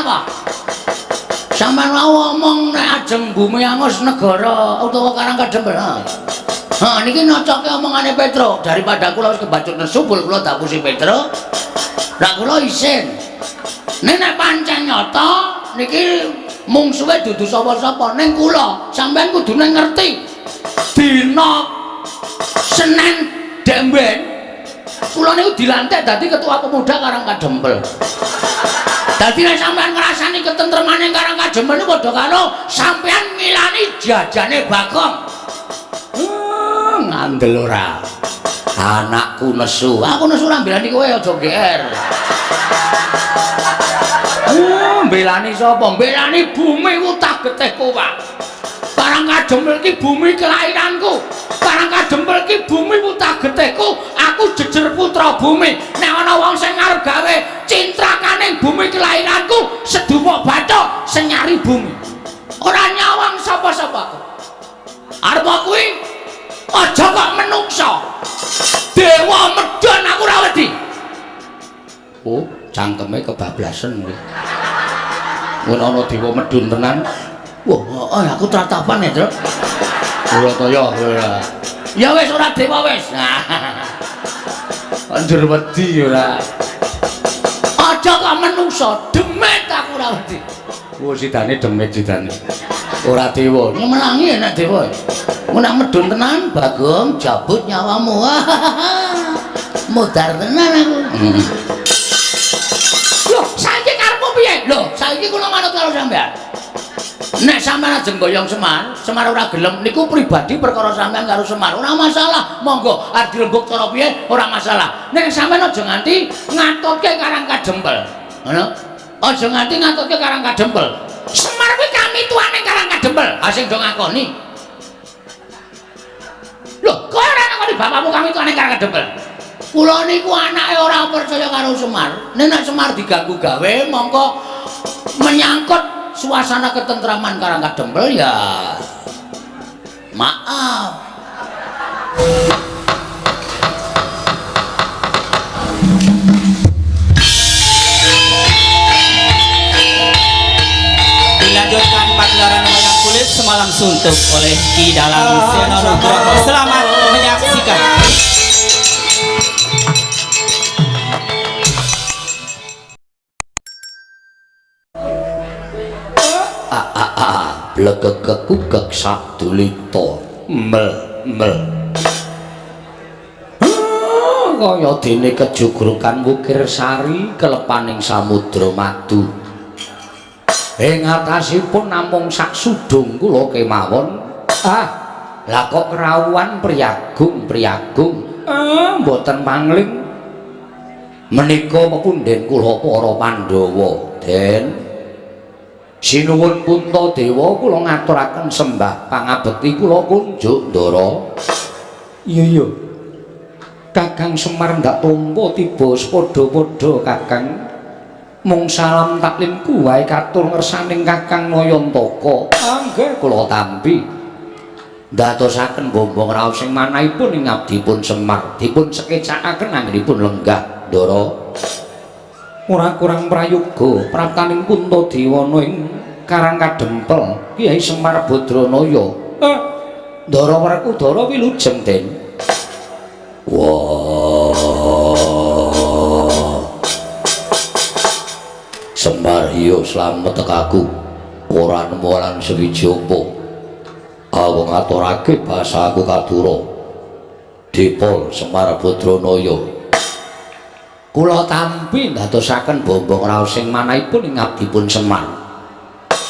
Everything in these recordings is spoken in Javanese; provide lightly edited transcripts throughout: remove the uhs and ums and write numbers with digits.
napa? Sampeyan wau omong nek ajeng bumi angus negara utawa Karang Kadempel. Ha, niki nocoke omongane Petro. Daripada kula wis kebacut nesu, kula dapusi Petro. Lah kula isin. Nek nek pancen nyata niki mungsuhe dudu sapa-sapa ning kula, sampeyan kudune ngerti. Dina Senin demben kula niku dilantik dadi ketua pemuda Karang Kadempel. Dadi nek sampeyan ngrasani ketentremane Karang Kadempel niku padha karo sampeyan ngilani jajane Bagong. Ngandel ora. Anakku nesu. Aku nesu ora mbelani kowe aja GR. Mbelani sapa? Mbelani bumi wutah getihku, Pak. Karang Kadempel iki bumi kelahiranku. Karang Kadempel iki bumi wutah getihku. Aku jejer putra bumi. Nek ana wong sing arep gawe cintrakaning bumi kelahiranku, sedumuk bathuk senyari bumi. Ora nyawang sapa-sapa aku. Arep kuwi aja kok menungsa. Dewa medhon aku ora wedi. Oh, cangkeme kebablasen kuwi. Mun ana dewa medhun tenan. Wah, oh, aku tratapan ya, Truk. Ora kaya ora. Ya wis ora dewa wis. Anjur wedi ora. Aja kok menungsa, demit aku ora wedi. Wah, sidane demit sidane. Ora dewa. Nyemelangi nek dewa. Mun nek medhun tenan, Bagong jabut nyawamu. Modar tenan aku. Loh, saiki karepmu piye? Loh, saiki kula manut karo sampean. Nek sampean ajeng goyong Semar, Semar ora gelem niku pribadi perkara sampean karo Semar. Ora masalah, monggo arep dirembug cara piye ora masalah. Nek sampean aja nganti ngatutke Karang Kadempel. Ngono? Aja nganti ngatutke Karang Kadempel. Semar kuwi kamituane Karang Kadempel. Ha sing do ngakoni. Loh, kowe ora ngakoni bapakmu kamituane Karang Kadempel? Kula niku anake ora percaya karo Semar. Nek nek Semar diganggu gawe mongko menyangkut suasana ketentraman Karang Kadempel ya maaf. Dilanjutkan pagelaran wayang kulit semalam suntuk oleh Ki Dalang Seno Nugroho. Selamat menyaksikan. Blegegegugeg sadulita mel mel. Kaya dene kejugrukan Wukir Sari kelepaning samudra madu. Ing atasipun namung sak sudung kula kemawon. Ah, lah kok kerawuhan priyagung priyagung. Mboten pangling. Menika pepunden kula para Pandhawa, Den. Sinuwun Puntadewa kula ngaturaken sembah pangabekti kula kunjuk Ndara. Iya iya. Kakang Semar ndak tampa tiba sepadha-padha Kakang. Mung salam taklimku wae katur ngersaning Kakang Nayantaka. Ah nggih kula tampi. Ndadosaken bombong raos sing manahipun ing abdipun Semar dipun sekecakaken anggenipun lenggah Ndara. Ora kurang prayoga praptaning Puntadewana ing Karang Kadempel Kyai Semar Badranaya. Ndara Werkudara wilujeng Den. Wah. Semar iya slamet tekaku. Ora nemu lan sewiji apa. Aku ngaturake basaku kadura. Dipol Semar Badranaya. Kula tampi ndadosaken bombong raos sing manahipun ing abdipun Semar.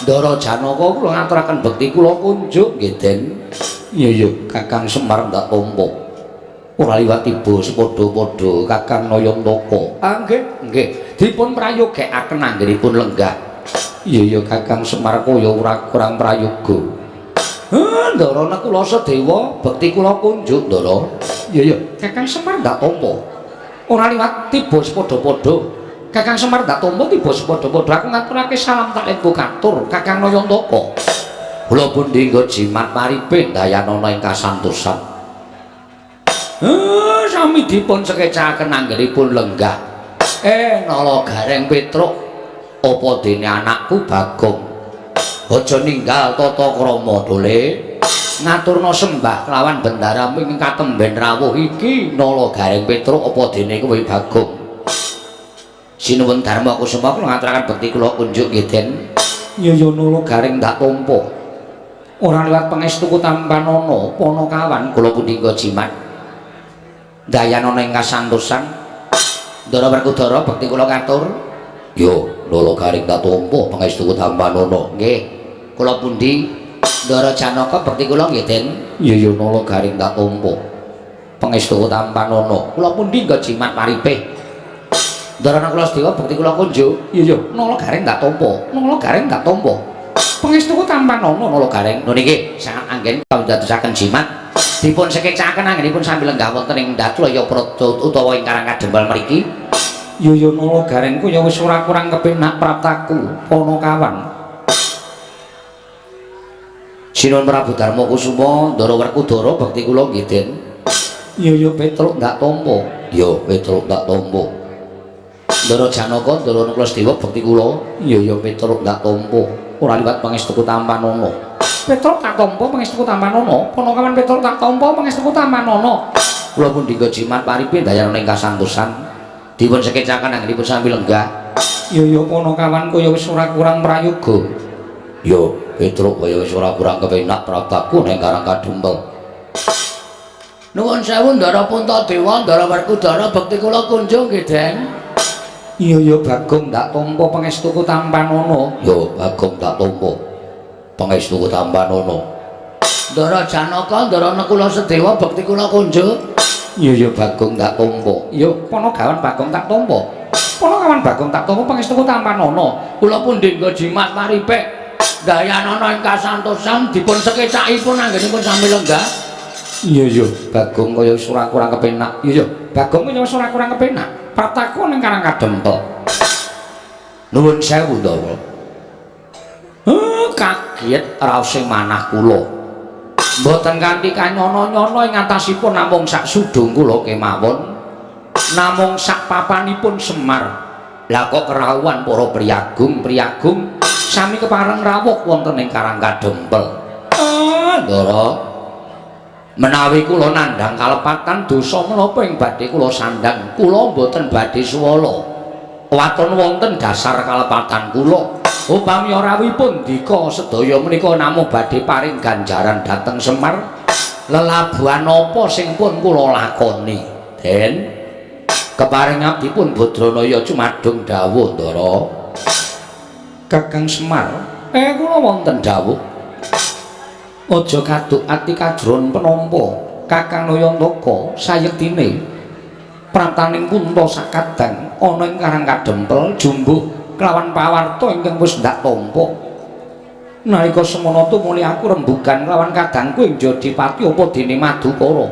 Ndara Janaka kula ngaturaken bekti kula kunjuk nggih Den. Iya iya Kakang Semar ndak tampa. Ora liwat tiba sepadha-padha Kakang Nayantaka. Ah nggih nggih dipun prayogekaken anggenipun lenggah. Iya iya Kakang Semar kaya ora kurang prayoga. Heh Ndara Nakula Sadewa bekti kula kunjuk Ndara. Iya iya Kakang Semar ndak tampa. Ora liwat tiba sepadha-padha. Kakang Semar ndak tampa tiba sepadha-padha. Aku ngaturake salam taklimku katur Kakang Nayantaka. Kula pundi nggo jimat maripe dayanana ing kasantosan. Sami dipun sekecakaken anggenipun lenggah. Nala Gareng Petruk. Apa dene anakku Bagong aja ninggal tata krama dole ngaturna sembah kelawan bendara ing katemben rawuh iki Nala Gareng Petruk apa dene kowe Bagong. Sinuwun Darma Kusuma kula ngaturaken bekti kula kunjuk nggih Den. Ya ya Nala Gareng tak tampa. Ora liwat pangestuku tampanana Panakawan kula pundhingga jimat. Dayanana ing kasantosan. Ndara Werkudara bekti kula katur. Yo Nala Gareng tak tampa pangestuku tampanana. Nggih. Kula pundi Ndara Janaka bekti kula nggih Den. Ya ya Nala Gareng tak tampa pangestuku tampanana. Kula pundi nggo jimat paripih. Ndara Nakula Sedewa bekti kula kunjuk. Iya ya Nala Gareng tak tampa. Nala Gareng tak tampa. Pangestuku tampanana Nala Gareng. Lho niki sangat anggen kawindadosaken jimat. Dipun sekecaken anggenipun sambil lenggah wonten ing Datlaya Praja utawa ing Karang Kadempel mriki. Ya ya Nala Gareng ku ya wis ora kurang kepenak praptaku Panakawan. Sinuwun Prabu Darma Kusuma Ndara Werkudara bekti kula nggih Den. Ya ya Petruk ndak tampa. Ya Petruk ndak tampa. Ndara Janaka Ndara Nakula Sedewa bekti kula. Ya ya Petruk ndak tampa. Ora liwat pangestuku tampanana. Petruk tak tampa pangestuku tampanana. Panakawan Petruk tak tampa pangestuku tampanana. Kula pundhingga jimat paripe dayanana ing kasantosan. Dipun sekecaken anggenipun sami lenggah. Ya ya Panakawan kaya wis ora kurang prayoga. Ya Petruk kaya wis ora kurang kepenak praptaku ning Karang Kadempel. Nuwun sewu Ndara Puntadewa, Ndara Werkudara bekti kula kunjung nggih Den. Iya ya Bagong ndak tampa pangestuku tampanana. Ya Bagong ndak tampa pangestuku tampanana. Ndara Janaka, Ndara Nakula Sedewa bekti kula kunjuk. Iya ya Bagong ndak tampa. Ya Panagawan Bagong tak tampa. Panakawan Bagong tak tampa pangestuku tampanana. Kula pundhingga jimat paripek. Dayanana ing kasantosan dipun sekecakipun anggenipun sami lenggah. Iya ya Bagong kaya wis ora kurang kepenak. Iya ya Bagong kaya wis ora kurang kepenak. Praptaku ning Karang Kadempel. Nuwun sewu Ndawa. Kaget raos sing manah kula. Mboten kanthi kanyono-nyono ing atasipun namung sak sudung kula kemawon. Namung sak papanipun Semar. Lah kok kerawuhan para priyagung-priyagung sami kepareng rawuh wonten ing Karang Kadempel. Ndara. Menawi kula nandhang kalepatan dosa menapa ing badhe kula sandhang, kula mboten badhe suwala. Waton wonten dasar kalepatan kula. Upami rawuhipun ndika sedaya menika namung badhe paring ganjaran dhateng Semar. Lelabuhan apa sing pun kula lakoni? Den, keparing abdipun Badranaya cumadung dawuh Ndara. Kakang Semar, kula wonten dawuh. Aja kaduk ati kajron penampa Kakang Nayantaka sayektine praptaning Kunta sakadang ana ing Karang Kadempel jumbuh kelawan pawarta ingkang wis ndak tampa. Nalika semana tumuli aku rembugan kelawan kadangku ing Jodipati apa dene Madukara.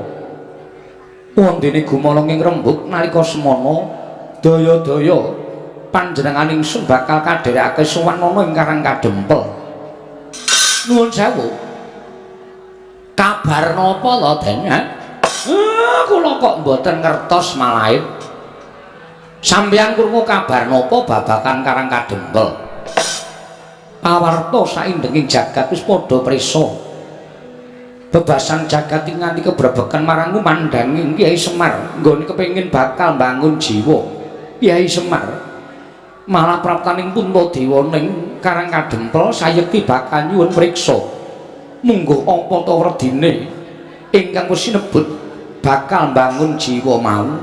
Wondene gumaleng ing rembug nalika semana daya-daya panjenengan ingsun bakal kadherekake sowan ana ing Karang Kadempel. Nuwun sewu. Kabar napa lho Den? Kula kok mboten ngertos malahe. Sampeyan krungu kabar napa babagan Karang Kadempel? Pawarta saindenging jagat wis padha prisa. Bebasan jagat iki nganti kebrebeken marang kumandhanging Kyai Semar nggone kepengin bakal mbangun jiwa. Kyai Semar malah praptaning Puntadewa ning Karang Kadempel sayekti bakal nyuwun priksa. Mungguh apa ta werdine ingkang wis sinebut bakal mbangun jiwa mau.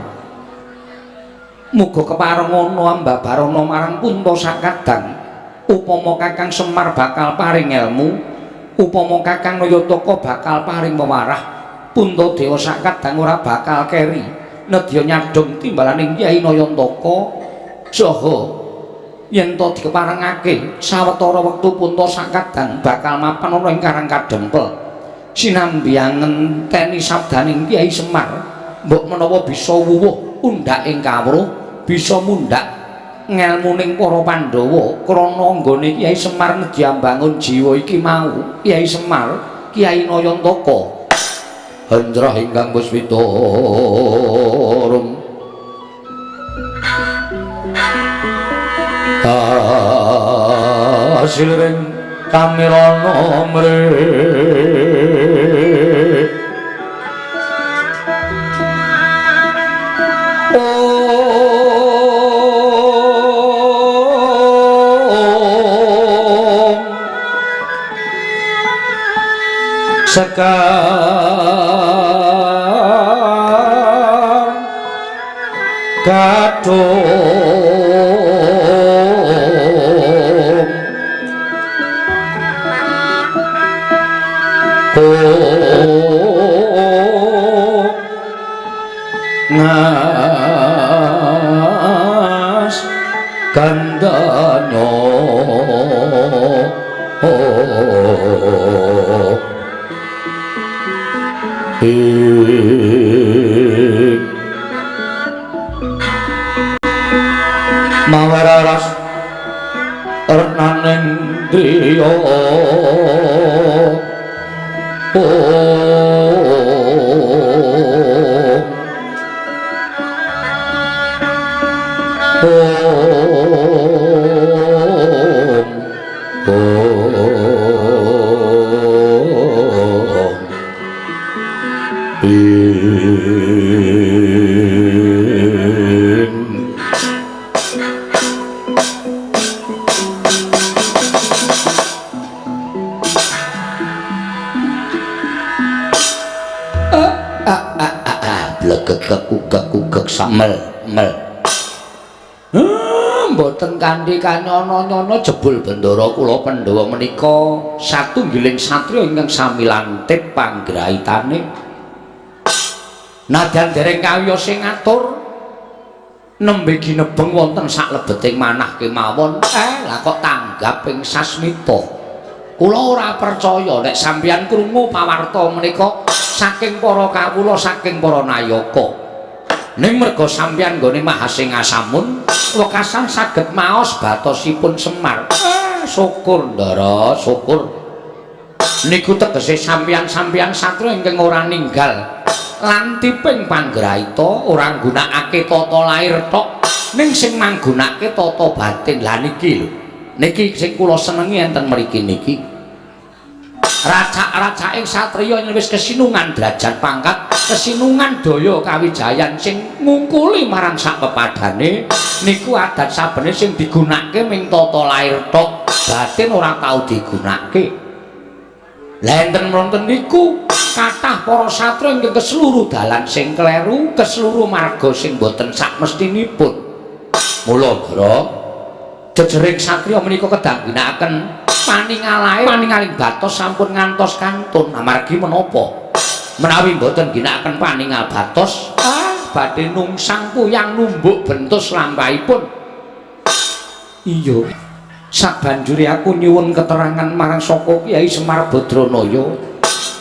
Muga keparengana ambabarana marang Punta sakadang. Upama Kakang Semar bakal paring elmu, upama Kakang Nayantaka bakal paring wewarah, Puntadewa sakadang ora bakal keri nedya nyadhong timbalaning Kyai Nayantaka saha yen to dikeparengake sawetara wektu Punta sakadang bakal mapan ana ing Karang Kadempel. Sinambi ngenteni sabdaning Kyai Semar, mbok menawa bisa wuwuh undhak ing kawruh, bisa mundhak ngelmuning para Pandhawa krana nggone Kyai Semar nedya mbangun jiwa iki mau. Kyai Semar, Kyai Nayantaka Hendra ingkang puspita rum. Siliring kamirana mrih Om Sekar Kadung Ngas Gandanyo ing mawararas renaning driya Samel mel mboten kanthi kanyono-nyono jebul bendara kula Pandhawa menika satunggiling satriya ingkang sami lantip panggraitane. Nadyan dereng kawiyos sing ngatur nembe ginebeng wonten saklebeting manah kemawon. Lah kok tanggap ing sasmita. Kula ora percaya nek sampeyan krungu pawarta menika saking para kawula, saking para nayaka. Ning merga sampeyan nggone Mahasingasamun wekasan saged maos batosipun Semar. Syukur Ndara, syukur. Niku tegese sampeyan-sampeyan satriya ingkang ora ninggal lantiping panggraita, ora nggunakake tata lair tok, ning sing manggunakake tata batin. Lah niki lho, niki sing kula senengi enten mriki niki. Racak-racaking satriya yen wis kesinungan derajat pangkat, kesinungan daya kawijayan sing ngungkuli marang sak pepadane niku adat sabene sing digunakake ming tata lair tok, batin ora tau digunakake. Lah enten wonten niku kathah para satriya ingkang keseluruh dalan sing kleru, keseluruh marga sing boten sakmestinipun. Mula Ndara, jejering satriya menika kedah ginakaken paningalae paningaling batos sampun ngantos kantun. Amargi menapa? Menawi mboten ginakaken paningal batos, badhe nungsang puyang numbuk bentus lampahipun. Iya. Sabanjure aku nyuwun keterangan marang saka Kyai Semar Badranaya.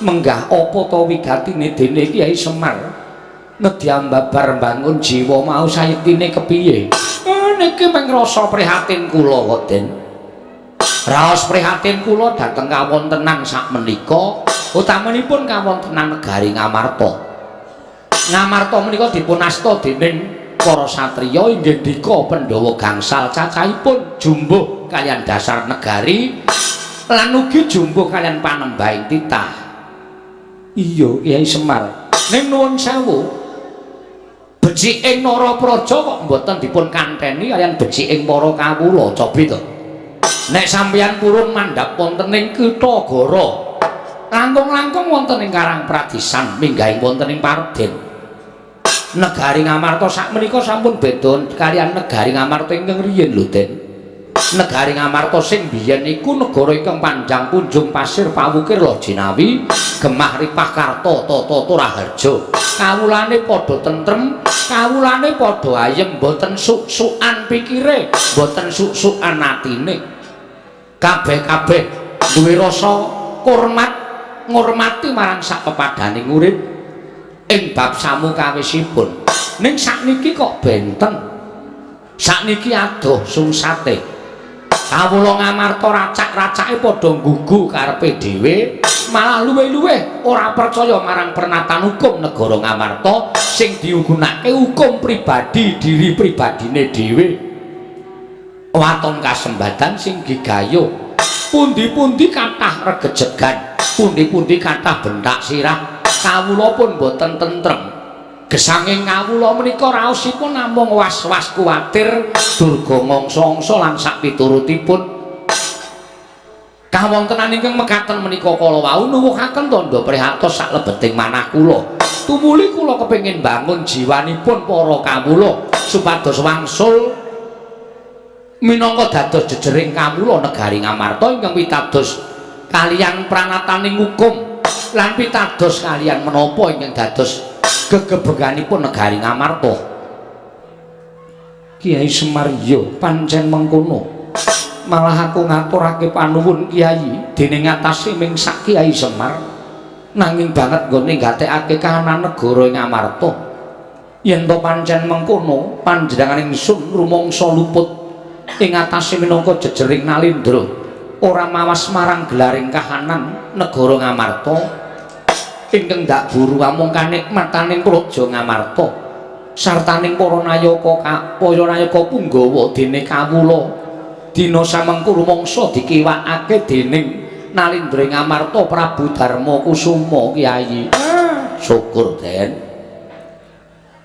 Menggah apa ta wigatine dene Kyai Semar nedya babar mbangun jiwa mau sayektine kepiye? Niki mung rasa prihatin kula kok, Den. Raos prihatin kula dhateng kawontenan sakmenika, utamanipun kawontenan negari Ngamarta. Ngamarta menika dipun asta dening para satriya inggih dika Pandhawa gangsal cacahipun jumbuh kaliyan dasar negari lan ugi jumbuh kaliyan panembahing titah. Iya, Kyai Semar. Ning nuwun sewu, beciking Narapraja kok mboten dipun kanteni kaliyan beciking para kawula, cobi to. Nek sampeyan purun mandhap wonten ing Kitha Gara, langkung-langkung wonten ing Karangpradisan minggahing wonten ing Parden. Negari Ngamarta sakmenika sampun beda kaliyan negari Ngamarta ingkang riyin lho, Den. Negari Ngamarta sing biyen iku negara ingkang panjang punjung pasir pawukir loh jinawi, gemah ripah karta tata raharja. Kawulane padha tentrem, kawulane padha ayem, mboten suk-sukan pikire, mboten suk-sukan atine. Kabeh-kabeh duwe rasa hormat, ngurmati marang sak pepadaning urip ing bab samukawisipun. Ning sakniki kok benten. Sakniki adoh sungsate. Kawula Ngamarta racak-racake padha nggugu karepe dhewe, malah luwih-luwih ora percaya marang pernatan hukum negara Ngamarta sing digunakake hukum pribadi diri pribadine dhewe. Waton kasembadan sing gigayuh Pundi-pundi kathah regejegan, pundi-pundi kathah bentak sirah, kawula pun boten tentrem. Gesanging kawula menika raosipun namung was-was kuwatir durga ngangsa-angsa lan sakpiturutipun. Kawontenan ingkang mekaten menika kala wau nuwuhaken tandha prihatos saklebeting manah kula. Tumuli kula kepengin bangun jiwanipun para kawula supados wangsul minangka dados jejering kawula negari Ngamarta ingkang pitados kaliyan pranataning hukum lan pitados kaliyan menapa ingkang dados gegebeganipun negari Ngamarta. Kiai Semar, iya pancen mengkono. Malah aku ngaturake panuwun Kiai dene ngatasi ming sak Kiai Semar nanging banget nggone gatekake kahanan negara ing Amarta. Yen to pancen mengkono, panjenengan ingsun rumangsa luput ing atase minangka jejering Nalendra, ora mawas marang gelaring kahanan negara Ngamarta ingkang ndak buru amung kanikmataning praja Ngamarta sartaning para nayaka, para nayaka punggawa, dene kawula dina samengku rumangsa dikiwakake dening Nalendra ing Amarta Prabu Darma Kusuma. Kiai, syukur Den.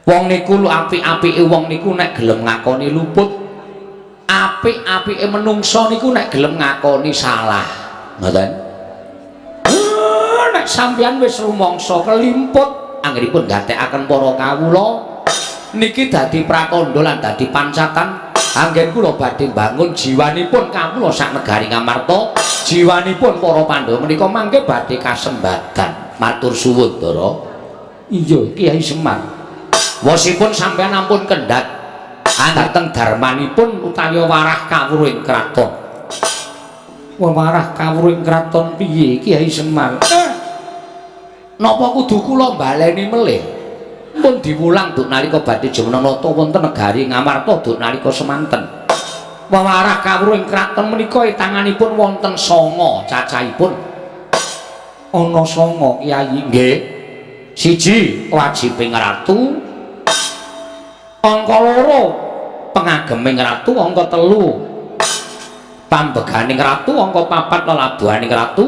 Wong niku apik-apike wong niku nek gelem ngakoni luput. Apik-apike menungsa niku nek gelem ngakoni salah. Ngoten. Nek sampeyan wis rumangsa kelimput anggenipun gatekaken para kawula niki dadi pratandha lan dadi pancatan anggen kula badhe bangun jiwanipun kawula sak negari Ngamarta, jiwanipun para Pandhawa menika mangke badhe kasembadan. Matur suwun, Ndara. Iya, Kiai Semar. Wosipun sampeyan ampun kendhat dhateng darmanipun utawi warah kawruh ing kraton. Warah kawruh ing kraton piye, Kiai Semar? Napa kudu kula baleni melih? Pun diwulang duk nalika badhe jumeneng nata wonten negari Ngamarta duk nalika semanten. Wewarah kawruh ing kraton menika tanganipun wonten 9 cacahipun. Ana 9, Kyai? Nggih. Siji wajibing ratu, angka 2 pengageming ratu, angka 3 pambeganing ratu, angka 4 lelabuhaning ratu,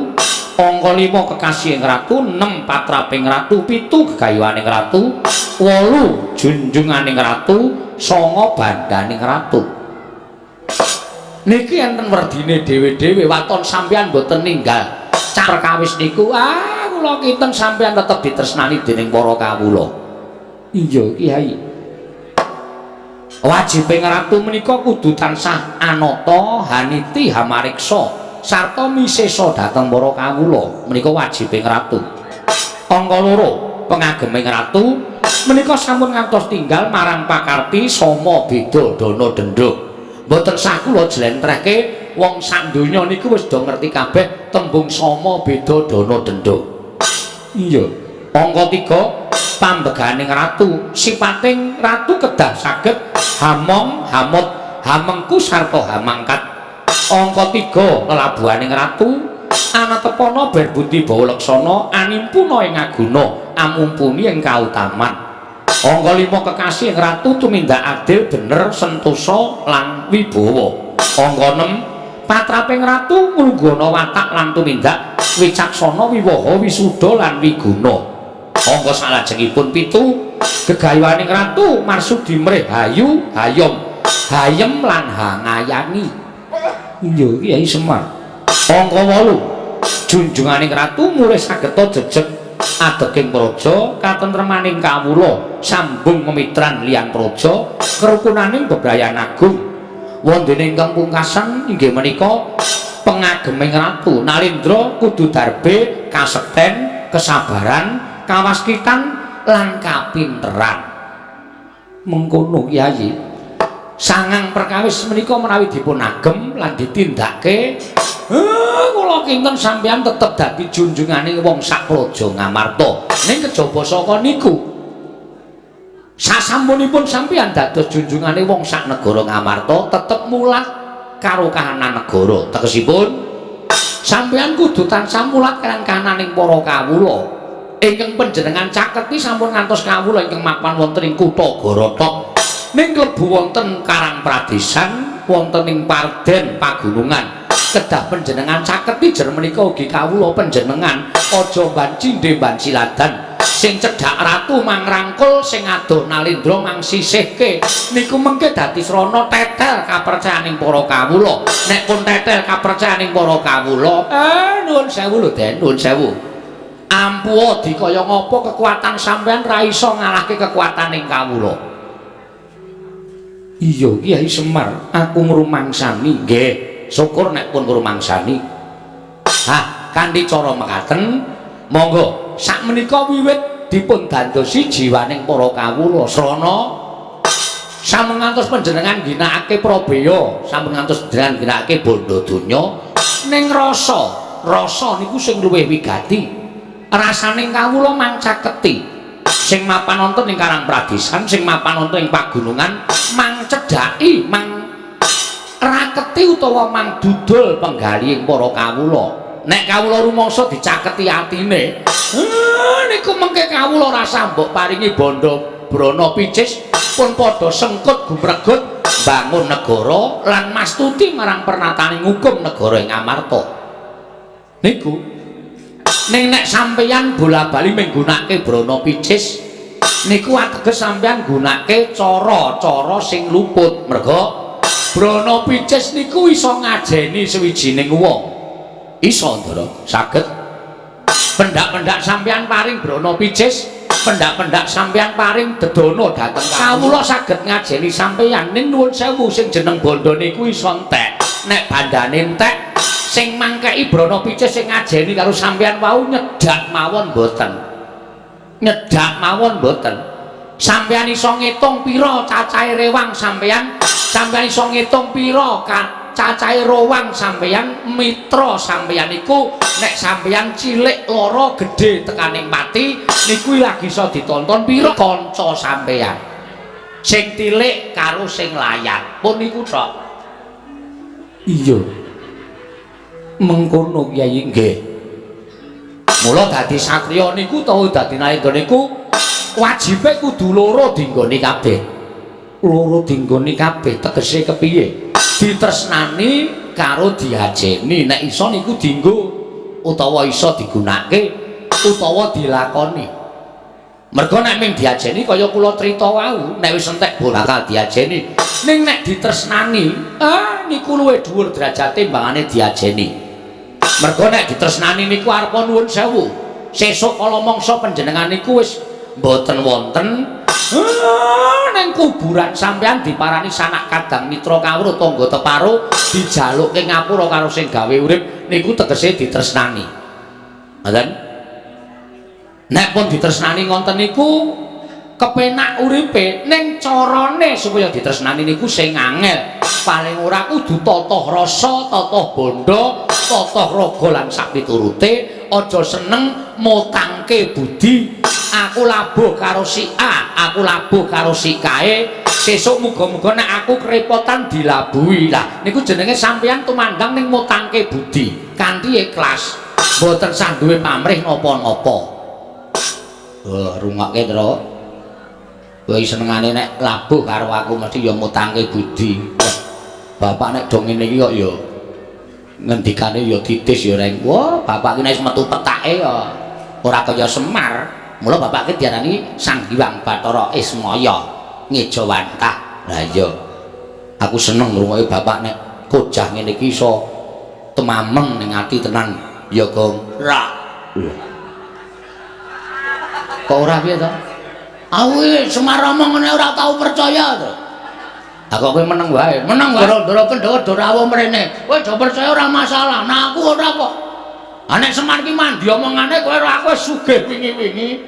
angka 5 kekasihing ratu, 6 patraping ratu, 7 gegayuhaning ratu, 8 junjunganing ratu, 9 bandaning ratu. Niki enten werdine dhewe-dhewe. Waton sampeyan mboten ninggal perkawis niku, kula kinten sampeyan tetep ditresnani dening para kawula. Iya, Kiai. Wajibing ratu menika kudu tansah anata haniti hamariksa sarta misesa dhateng para kawula. Menika wajibing ratu. Angka 2 pengageming ratu menika sampun ngantos tinggal marang pakarti sama beda dana denda. Mboten sah kula jlentrehke, wong sak donya niku wis do ngerti kabeh tembung sama beda dana denda. Iya. Angka 3 pambeganing ratu, sipating ratu kedah saged hamong, hamot, hamengku sarta hamangkat. Angka 3 lelabuhaning ratu, anatepana berbudi bawa laksana, animpuna ing aguna, amumpuni ing kautaman. Angka 5 kekasih ing ratu tumindak adil, bener, sentosa lan wibawa. Angka 6 patraping ratu nglunggana watak lan tumindak wicaksana, wiwaha, wisuda lan wiguna. Angka salajengipun 7 gegayuhaning ratu marsudi mrih hayu, hayom, hayem lan hangayani. Iya, Kyai Semar. Angka 8 junjunganing ratu mulih sageta jejeg adeging praja, katentremaning kawula, sambung memitran liyan praja, kerukunaning bebrayan agung. Wondene ingkang pungkasan inggih menika pengageming ratu Nalendra kudu darbe kasekten, kesabaran, kawaskitan lan kapinteran. Mengkono, Kyai. Sangang perkawis menika menawi dipun agem lan ditindakake, kula kinten sampeyan tetep dadi junjungane wong sak praja Ngamarta. Ning kejaba saka niku, sasampunipun sampeyan dados junjungane wong sak negara Ngamarta, tetep mulat karo kahanan negara. Tegesipun sampeyan kudu tansah mulat kaliyan kahananing para kawula. Ingkang panjenengan caketi sampun ngantos kawula ingkang mapan wonten ing kutha Gorotok, ning klebu wonten Karang Pradesan, wonten ing Parden pagunungan. Kedah panjenengan caketi jer menika ugi kawula panjenengan aja banci ndemban siladan. Sing cedhak ratu mangrangkul, sing adoh nalendra mangsisihke. Niku mengke dadi srana tetel kapercayaning para kawula. Nek pun tetel kapercayaning para kawula, nuwun sewu lho Den, nuwun sewu. Ampuha dikaya ngapa kekuatan sampean ra iso ngalahke kekuataning kawula. Iya Kyai Semar, aku ngrumangsani. Nggih, syukur nek pun ngrumangsani. Hah, kanthi cara mekaten, monggo sakmenika wiwit dipun dandosi jiwaning para kawula. Srana sampun ngantos panjenengan ginakake prabeya, sampun ngantos panjenengan ginakake bondo donya, ning rasa, rasa niku sing luwih wigati. Rasaning kawula mangcaketi. Sing mapan wonten ing Karang Pradesan, sing mapan wonten ing pagunungan, mangcedhaki, mang raketi utawa mang dudul penggalihing para kawula. Nek kawula rumangsa dicaketi atine, niku mengke kawula rasa mbok paringi bondo brana picis pun padha sengkut gumregut bangun negara lan mastuti marang pernataning hukum negara ing Amarta. Niku ning nek sampeyan bola-bali menggunakake brana picis niku ateges sampeyan nggunakake cara-cara sing luput. Merga brana picis niku iso ngajeni sewijining wong. Iso, Ndara, saged. Pendak-pendak sampeyan paring brana picis, pendak-pendak sampeyan paring dedono dhateng kawula saged ngajeni sampeyan. Ning nuwun sewu, sing jeneng bondo niku iso entek. Nek bandane entek, sing mangkeki brana picis sing ngajeni karo sampeyan wau nyedak mawon mboten. Nyedak mawon mboten. Sampeyan iso ngitung pira cacahe rewang sampeyan, sampeyan iso ngitung pira cacahe rowang sampeyan, mitra sampeyan iku nek sampeyan cilik lara gedhe tekaning pati niku lagi iso ditonton pira kanca sampeyan. Sing tilik karo sing layat pun niku tok. Iya. Mengkono Kyai nggih. Mula dadi satriya niku utawa dadi nalendra niku wajibe kudu loro dinggoni kabeh. Loro dinggoni kabeh tegese kepiye? Ditresnani karo diajeni. Nek iso niku dinggo utawa iso digunakake utawa dilakoni. Mergo nek ming diajeni kaya kula crita wau, nek wis entek bakal diajeni. Ning nek ditresnani, niku luwih dhuwur derajate mbangane diajeni. Mergo nek ditresnani niku arepa nuwun sewu. Sesuk kala mangsa panjenengan niku wis mboten wonten, ning kuburan sampean diparani sanak kadang mitra kawruh tangga teparo dijalukke ngapura karo sing gawe urip niku tegese ditresnani. Ngoten? Nek pun ditresnani ngonten niku kepenak uripe, ning carane supaya ditresnani niku sing angel. Paling ora kudu tata rasa, tata bondo, tata raga lan sapiturute. Aja seneng mutangke budi. Aku labuh karo si A, aku labuh karo si kae, sesuk muga-muga nek aku kerepotan dilabuhi. Lah niku jenenge sampeyan tumandang ning mutangke budi kanthi ikhlas. Mboten sah duwe pamrih napa-napa. Oh, rungokke, Tru. Kowe senengane nek labuh karo aku mesti ya mutangke budi. Bapak nek do ngene iki kok ya ngendikane ya titis ya reng. Wah, bapak ki nek wis metu petake ya ora kaya Semar. Mula bapak ki diarani Sang Hyang Bathara Ismaya ngejawantah. Lah iya. Aku seneng ngrungokke bapak nek kojah ngene iki iso temameng ning ati tenan ya, Gong. Ra. Kok ora piye to? Aku iki Semar omong ngene ora tau percaya to. Lah kok kowe meneng wae. Meneng wae. Ndoro Pandhawa do rawuh mrene. Kowe aja percaya ora masalah. Nah aku ora kok. Ah nek Semar ki mandi omongane kowe ora, aku wis sugih wingi-wingi.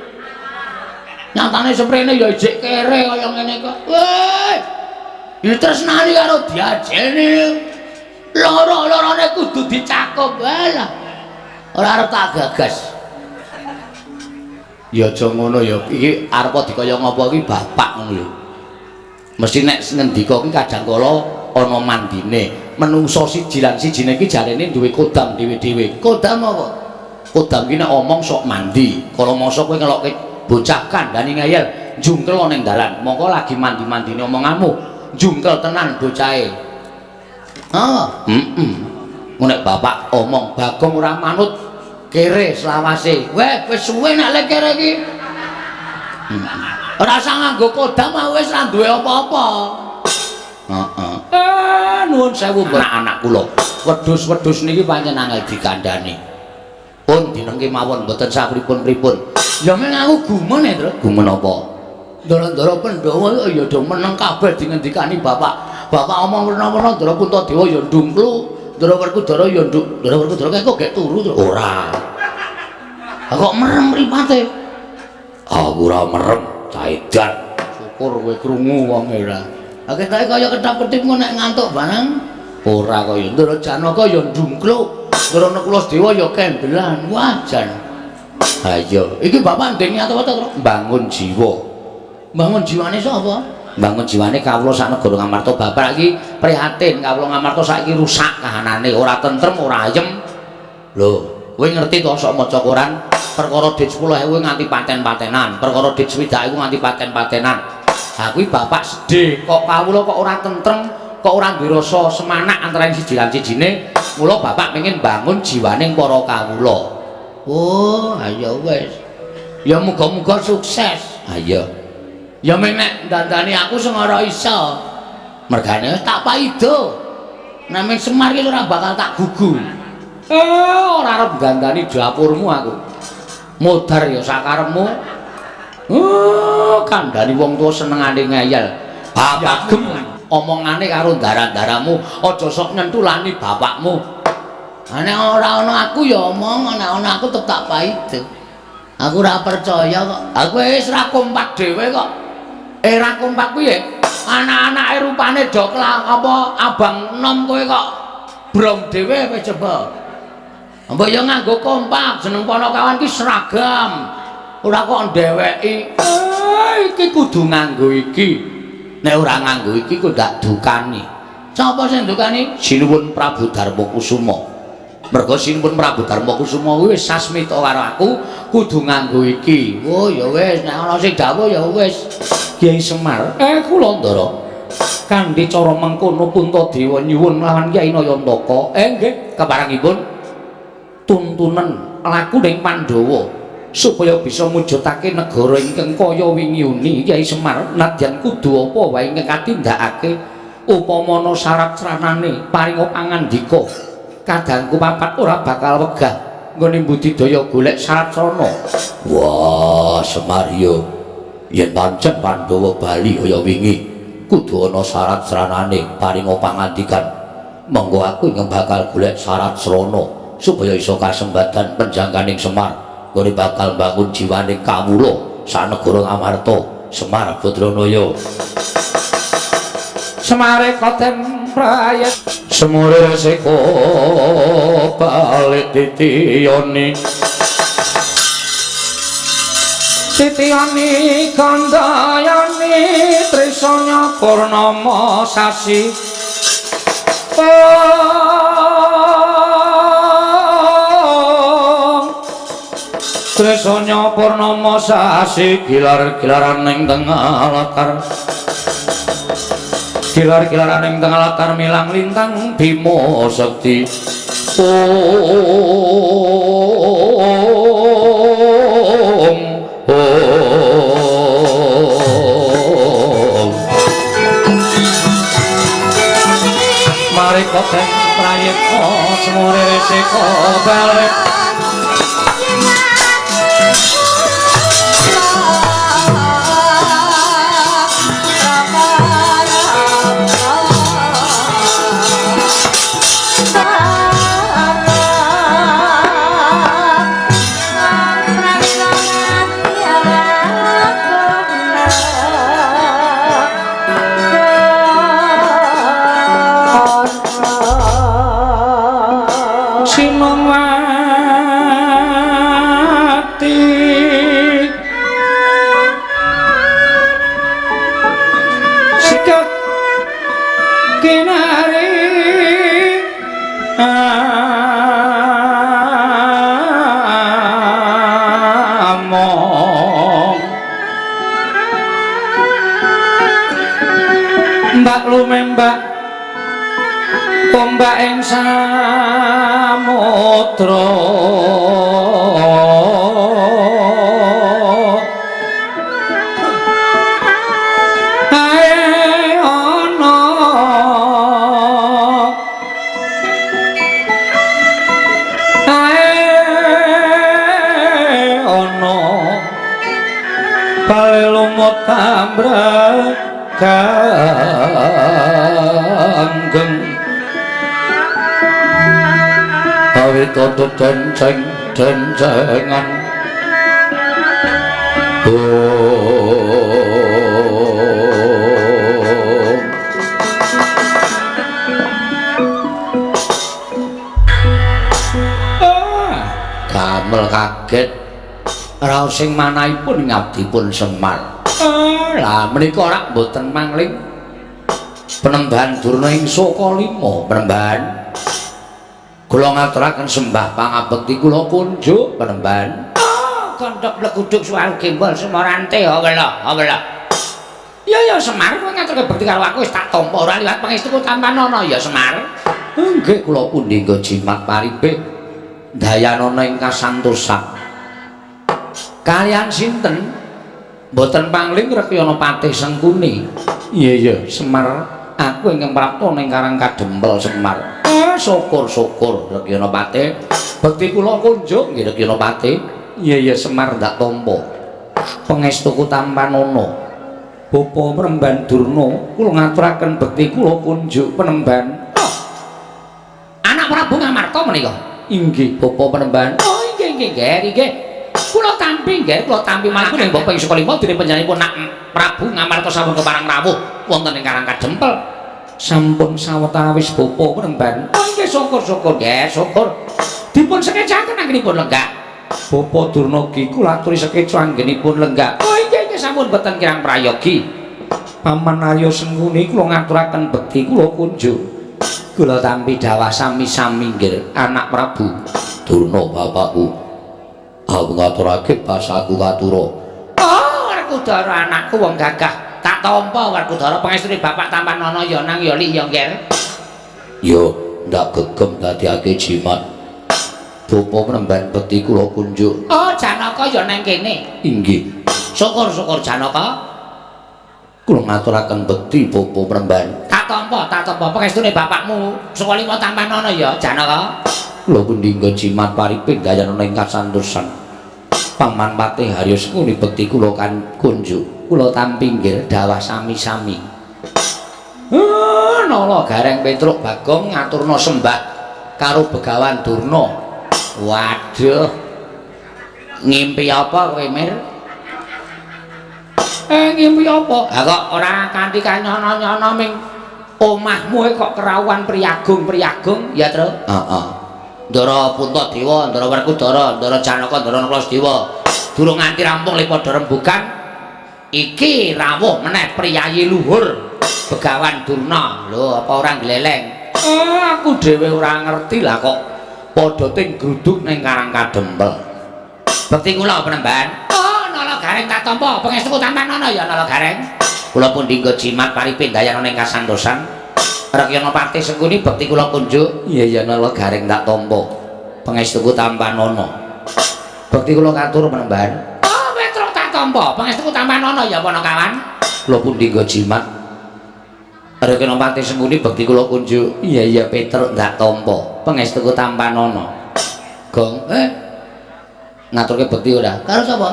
Nyatane seprene ya ijik kere kaya ngene kok. Weh. Ditresnani karo diajeni. Loro-lorone kudu dicakup. Walah. Ora arep tak gagas. Ya aja ngono ya. Iki arep dikaya ngapa iki bapak ngono lho. Mesti nek ngendika ki kadang kala ana mandine. Menungso siji lan sijine iki jarene duwe kodam dhewe-dhewe. Kodam apa? Kodam ki nek omong sok mandi. Kala mangsa kowe ngelokke bocah kandhani ngeyel, jungkel ning dalan. Mongko lagi mandi-mandine omonganmu, jungkel tenan bocahe. Ah, heeh. Nek bapak omong Bagong ora manut kere selawase. Weh, wis suwe nek le kere iki. Ora usah nganggo kodam wis ora duwe apa-apa. Heeh. Nuwun sewu anak-anak kula. Wedhus-wedhus niki pancen angel dikandhani. Pun dinengke mawon mboten sapripun-pripun. Ya meng aku gumun e, Tru. Gumun apa? Ndara-ndara Pandhawa ya do meneng kabeh dingendikani bapak. Bapak omong werna-werna Ndara Puntadewa ya ndungklu, Ndara Werkudara ya nduk. Ndara Werkudara kae kok gek turu, Tru. Ora. Kok merem mripate? Aku ora merem, caidan. Syukur kowe krungu wong ora. Lah ketoke kaya ketap-ketip ngono nek ngantuk barang. Ora kaya Ndara Janaka ya ndungkluk, Ndara Nakula ya kendelan. Wah, jan. Ha iya, iki bapak ndek niat apa to, Tru? Bangun jiwa. Bangun jiwane sapa? Bangun jiwane kawula sak negara Ngamarta. Bapak iki prihatin kawula Ngamarta saiki rusak kahanane, ora tentrem, ora ayem. Lho, kowe ngerti to sok maca koran perkara dit 10.000 nganti paten-patenan, perkara dit 60.000 nganti paten-patenan. Ha kuwi bapak sedih, kok kawula kok ora tentrem, kok ora duwe rasa semanak antara siji lan sijine. Mula bapak pengen bangun jiwane para kawula. Oh, ayo wis. Ya muga-muga sukses. Ha iya. Ya meng nek dandani aku sing ora iso. Mergane tak paido. Nek meng Semar iki ora bakal tak gugu. Ora arep dandani dapurmu aku. Modar ya sakarepmu. Kandhani wong tuwa senengane ngeyel. Bapak gem omongane karo ndara-ndaramu, aja sok nyentulani bapakmu. Nek ora ana aku ya omong, nek ana aku tetep tak paido. Aku ora percaya kok. Aku wis ora kompak dhewe kok. Ora kompak piye? Anak-anake rupane do apa abang enom kowe kok brong dhewe wis coba. Mbok ya nganggo kompak, jeneng Panakawan ki seragam. Ora kok ndeweki. Iki kudu nganggo iki. Nek ora nganggo iki kok ndak dukani. Sapa sing dukani? Sinuwun Prabu Darma Kusuma. Mergo Sinuwun Prabu Darma Kusuma kuwi wis sasmita karo aku kudu nganggo iki. Oh ya wis, nek ana sing dawuh ya wis. Kyai Semar, kula Ndara. Kanthi cara mengkono Puntadewa nyuwun lawan Kyai Nayantaka. Nggih, keparengipun tuntunan laku ning Pandhawa supaya bisa mujudake negara ingkang kaya wingi uni. Kyai Semar, nadyan kudu apa wae ingkang katindakake upama ana syarat sranane paringa pangandika kadangku papat ora bakal wegah nggone budidaya golek syarat srana. Wah, Semar yo yen pancen Pandhawa bali kaya wingi kudu ana syarat sranane paringa pangandikan. Monggo aku ingkang bakal golek syarat srana supaya iso kasembadan penjangkaning Semar nggone bakal mbangun jiwaning kawula sanegara Ngamarta. Semar Badranaya. Semare koten prayat semure seko balik titiyoni titiyoni kandayani trisanya purnama sasi. Trisanya purnama sasi gilar-gilaran ing tengah latar, gilar-gilaran ing tengah latar milang lintang Bima Sakti. Om Om mari koten prayitna semure resika balik. Mbak lumembak Ombak ing samudra ae ana ae ana bale lumut ambrek ganggeng awit denceng dencengan Gamel kaget raos sing manahipun ngabdipun Semar. Lah menika rak mboten mangling Penembahan Durna ing Sukalima. Penembahan kula ngaturaken sembah pangabekti kula kunjuk Penembahan. Kandhak bleguduk suwal gembol Semarante awela awela. Ya ya Semar kowe ngaturke bekti karo aku wis tak tampa ora liwat pangestuku tampanana ya Semar. Nggih kula pundi nggo jimat paripe dayanana ing kasantosan. Kalian sinten? Mboten pangling Rekyana Patih Sengkuni. Iya iya Semar, aku ingkang prapta ning Karang Kadempel Semar. Syukur-syukur Rekyana Patih. Bekti kula kunjuk nggih Rekyana Patih. Iya iya Semar ndak tampa. Pangestuku tampanana. Bapa Penemban Durna, kula ngaturaken bekti kula kunjuk Penemban. Oh. Anak Prabu Ngamarta menika. Inggih Bapa Penemban. Oh inggih inggih nggih nggih. Kula tampi nggih, kula tampi malah ning Bapa ing Sukalima dene panjenenganipun nak Prabu Ngamarta sampun keparang rawuh wonten ing Karang Kadempel. Sampun sawetawis Bapa Penemban. Oh inggih syukur-syukur nggih, syukur. Dipun sekecaken anggenipun lenggah. Bapa Durna ki kula aturi sekeca anggenipun lenggah. Oh inggih inggih sampun boten kirang prayogi. Paman Arya Sengkuni kula ngaturaken bekti kula kunjuk. Kula tampi dawah sami-sami nggih anak Prabu Durna bapakku. Aku ngaturake basaku katura. Oh, Werkudara anakku wong gagah. Tak tampa Werkudara pangestune bapak tampanana ya nang ya li ya ngger. Ya ndak gegem dadiake jimat. Bapa Penemban bekti kula kunjuk. Oh, Janaka ya nang kene. Inggih. Syukur-syukur Janaka. Kula ngaturaken bekti Bapa Penemban. Tak tampa, tak tampa pangestune bapakmu Sukalima tampanana ya Janaka. Kula pundi nggo jimat paripe dayanana ing kasantosan. Paman Patih Harya Sengkuni bekti kula kan kunjuk. Kula tampi nggih dawah sami-sami. Nala Gareng Petruk Bagong ngaturna sembah karo Begawan Durna. Waduh. Ngimpi apa kowe, Mir? Ngimpi apa? Ha kok ora kanthi kanyono-nyono ming omahmu kok kerawuhan priyagung-priyagung ya, Tru? Heeh. Ndara Puntadewa, Ndara Werkudara, Ndara Janaka, Ndara Nakula. Durung nganti rampung le padha rembugan. Iki rawuh meneh priyayi luhur Begawan Durna. Lho, apa ora gleleng? Aku dhewe ora ngerti lah kok padha ting gruduk ning Karang Kadempel. Bekti kula Penemban. Oh, Nala Gareng tak tampa. Pangestuku tampanana ya Nala Gareng. Kula pundi nggo jimat paripe dayana ning kasantosan. Rekyana Patih Sengkuni bekti kula kunjuk. Iya iya Nala Gareng tak tampa. Pangestuku tampanana. Bekti kula katur Penemban. Oh, Petruk tak tampa. Pangestuku tampanana ya Panakawan. Kula pundi nggo jimat. Rekyana Patih Sengkuni bekti kula kunjuk. Iya iya Petruk tak tampa. Pangestuku tampanana. Gong, ngaturke bekti ora? Karo sapa?